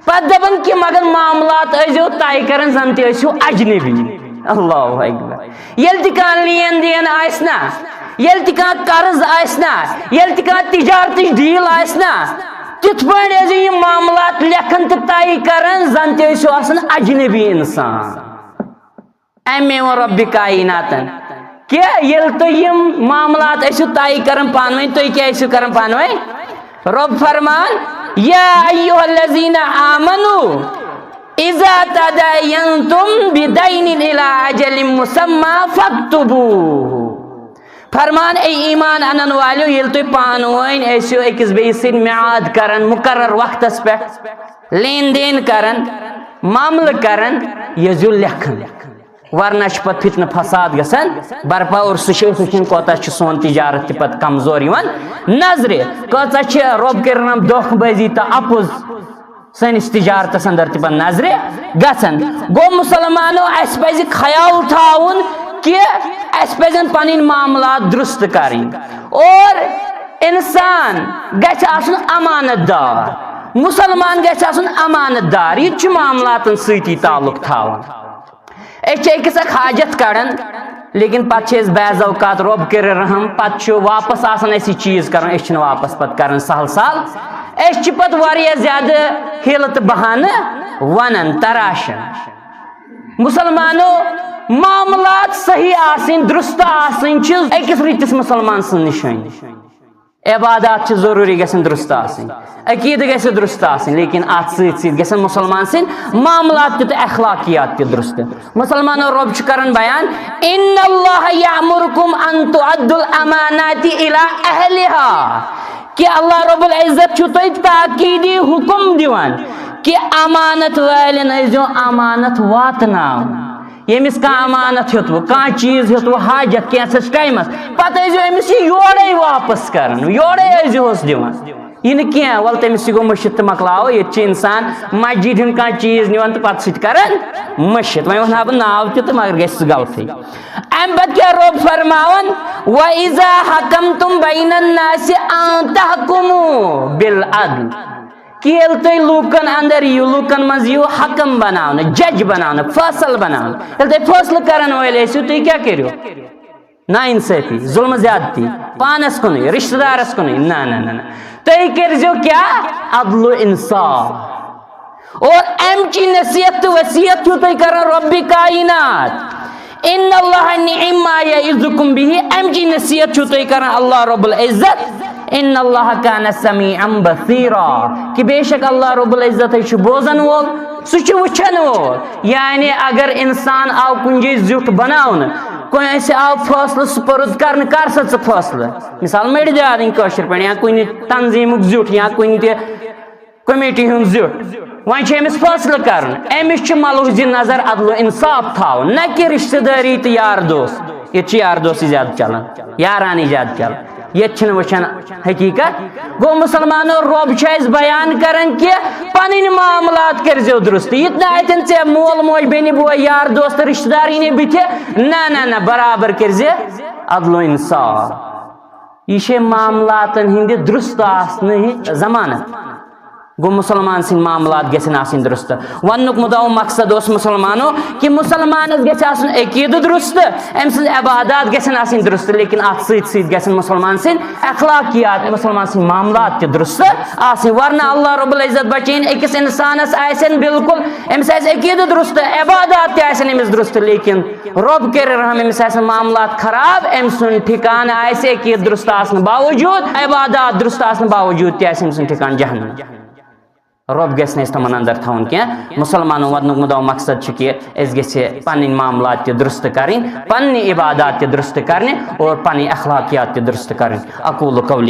پتہٕ دپان کہِ مگر معاملات ٲسۍزیو طے کران زن تہِ ٲسِو اجنبی۔ اللہ اکبر۔ ییٚلہِ تہِ کانٛہہ لین دین آسہِ نا، ییٚلہِ تہِ کانٛہہ قرض آسہِ نا، ییٚلہِ تہِ کانٛہہ تجارتٕچ ڈیٖل آسہِ نا، تِتھ پٲٹھۍ ٲسۍزیو یِم معاملات لیکھان تہٕ طے کران زن تہِ ٲسِو آسان اجنبی انسان۔ امے ووٚن رۄبِ کایناتن کہِ ییٚلہِ تُہۍ یِم معاملات ٲسِو طے کران پانہٕ ؤنۍ، تُہۍ کیٛاہ ٲسِو کران پانہٕ ؤنۍ؟ رۄب فرمان، "یا ایھا الذین آمنوا اذا تداینتم بدین الی اجل مسمی فاکتبوہ۔" فرمان، اے ایمان انن والیو، ییٚلہِ تُہۍ پانہٕ ؤنۍ ٲسِو أکِس بیٚیِس سۭتۍ میعاد کران، مقرر وقتس پٮ۪ٹھ لین دین کران، معاملہٕ کران، یہِ ٲسۍزیو لیکھان۔ ورنہ چھُ پتہٕ فتنہٕ فساد گژھان برپا، اور سُہ چھُ أسۍ وٕچھان کوتاہ چھُ سون تجارت تہِ پتہٕ کمزور یِوان نظرِ۔ کۭژاہ چھِ رۄب کٔرِنۍ دھوکہٕ بٲزی تہٕ اپُز سٲنِس تجارتس اندر تہِ پتہٕ نظرِ گژھان۔ گوٚو مسلمانو، اسہِ پزِ خیال تھاوُن کہِ اسہِ پزن پنٕنۍ معاملات درست کرٕنۍ اور انسان گژھِ آسُن امانت دار، مسلمان گژھِ آسُن امانت دار۔ یہِ تہِ چھُ معاملاتن سۭتی تعلق تھاوان۔ أسۍ چھِ أکِس اکھ حاجت کڑان، لیکن پتہٕ چھِ أسۍ بعض اوقات، رۄب کٔرِنۍ رحم، پتہٕ چھُ واپس آسان اَسہِ یہِ چیٖز کرُن، أسۍ چھِنہٕ واپس پتہٕ کران سہل سہل۔ أسۍ چھِ پتہٕ واریاہ زیادٕ حیلہٕ تہٕ بہانہٕ ونان، تراشان۔ مسلمانو، معاملات صحیح آسٕنۍ، درست آسٕنۍ چھِ أکِس رٕتِس مسلمان سٕنٛز نِشٲنی۔ عبادات چھِ ضروٗری گژھن درست آسٕنۍ، عقیٖدٕ گژھِ درست آسٕنۍ، لیکن اتھ سۭتۍ سۭتۍ گژھن مسلمان سٕنٛدۍ معاملات تہِ تہٕ اخلاقیات تہِ درست۔ مسلمانو، رۄب چھُ کران بیان، "ان اللہ یأمرکم ان تؤدوا الامانات الی اہلہا"، کہ اللہ رب العزت چھُ تۄہہِ تاکیدی حکم دِوان کہ امانت والٮ۪ن ٲسۍزیو امانت واتناوان۔ ییٚمِس کانٛہہ امانت ہیوٚتوٕ، کانٛہہ چیٖز ہیوٚتوٕ، حاجت کینٛژھس ٹایمس، پتہٕ ٲسۍزیو أمِس یہِ یورَے واپس کران، یورَے ٲسۍزِہوس دِوان۔ یہِ نہٕ کینٛہہ، وَلہٕ تٔمِس تہِ گوٚو مٔشِتھ تہٕ مۄکلاوو۔ ییٚتہِ چھِ اِنسان مسجد ہُنٛد کانٛہہ چیٖز نِوان تہٕ پتہٕ سُہ تہِ کران مٔشِتھ۔ وۄنۍ وَنہٕ ہا بہٕ ناو تہِ تہٕ مگر گژھِ سُہ غلطٕے۔ اَمہِ پتہٕ کیٛاہ رۄب فرماوان؟ "وَإِذَا حَكَمْتُمْ بَيْنَ النَّاسِ أَنْ تَحْكُمُوا بِالْعَدْلِ"، کہ ییٚلہِ تُہۍ لوٗکن اندر یِیِو، لوٗکن منٛز یِیِو حکم بناونہٕ، جج بناونہٕ، فٲصل بناونہٕ، ییٚلہِ تُہۍ فٲصلہٕ کرن وٲلۍ ٲسِو، تُہۍ کیٛاہ کٔرِو؟ ناانصٲفی، ظلم زیادتی، پانس کُنُے، رشتہٕ دارس کُنُے؟ نہ، نہ، نہ، نہ۔ تُہۍ کٔرۍزیو کیٛاہ؟ عدل و انصاف۔ اور امچی نصیحت تہٕ وصیت چھُو تُہۍ کران رۄبِ کائنات۔ "ان اللہ نعم ما یعظکم بہ"، امچی نصیحت چھُو تُہۍ کران اللہ رب العزت۔ "ان اللہ کان سمیعا بصیرا"، کہ بے شک اللہ رب العزت چھُ بوزن وول، سُہ چھُ وٕچھن وول۔ یعنی اگر انسان آو کُنہِ جایہِ زیُٹھ بناونہٕ، کٲنٛسہِ آو فٲصلہٕ سپرد کرنہٕ، کر سا ژٕ فٲصلہٕ؟ مثال، مٔرۍ زیادٕنۍ کٲشِر پٲٹھۍ، یا کُنہِ تنظیٖمُک زیُٹھ، یا کُنہِ تہِ کمیٹی ہُنٛد زیُٹھ۔ وۄنۍ چھُ أمِس فٲصلہٕ کرُن، أمِس چھُ ملحوظ نظر عدل و انصاف تھاوُن، نہ کہ رشتہٕ دٲری تہٕ یار دوست۔ ییٚتہِ چھِ یار دوستی زیادٕ چلان، یارانی زیادٕ چلان، ییٚتہِ چھِنہٕ وٕچھان حقیٖقت۔ گوٚو مسلمانو، رۄب چھُ اَسہِ بیان کران کہ پنٕنۍ معاملات کٔرۍزیو درست۔ یہِ تہِ نہٕ اَتٮ۪ن ژےٚ مول موج، بیٚنہِ بوے، یار دوست، رشتہٕ دار یی نے بٕتھِ، نہ، نہ، نہ، برابر کٔرۍزِ عدل و انصاف۔ یہِ چھِ معاملاتن ہٕنٛدِ درست آسنہٕ ہٕنٛز ضمانت۔ گوٚو، مسلمان سٕنٛدۍ معاملات گژھن آسٕنۍ درست۔ وننُک مُدعا و مقصد اوس مسلمانو کہ مسلمانس گژھِ آسُن عقیدٕ درست، أمۍ سٕنٛز عبادات گژھن آسٕنۍ درست، لیکن اتھ سۭتۍ سۭتۍ گژھن مسلمان سٕنٛدۍ اخلاقیات، مسلمان سٕنٛدۍ معاملات تہِ درست آسٕنۍ، ورنہ اللہ رب العزت بچٲیِن، أکِس انسانس آسن بالکل، أمِس آسہِ عقیدٕ درست، عبادات تہِ آسن أمِس درست، لیکن رۄب کٔرِنۍ رحم، أمِس آسن معاملات خراب، أمۍ سُنٛد ٹھکانہٕ آسہِ عقیدٕ درست آسنہٕ باوجود، عبادات درست آسنہٕ باوجود تہِ آسہِ أمۍ سُنٛد ٹھکانہٕ جہنم۔ رۄب گژھِ نہٕ اَسہِ تِمن اندر تھاوُن کینٛہہ۔ مسلمانو ودنُک مُدعا و مقصد چھُ کہِ أسۍ گژھِ پنٕنۍ معاملات تہِ درست کرٕنۍ، پننہِ عبادات تہِ درست کرنہِ اور پنٕنۍ اخلاقیات تہِ درست کرٕنۍ۔ اقول قولی۔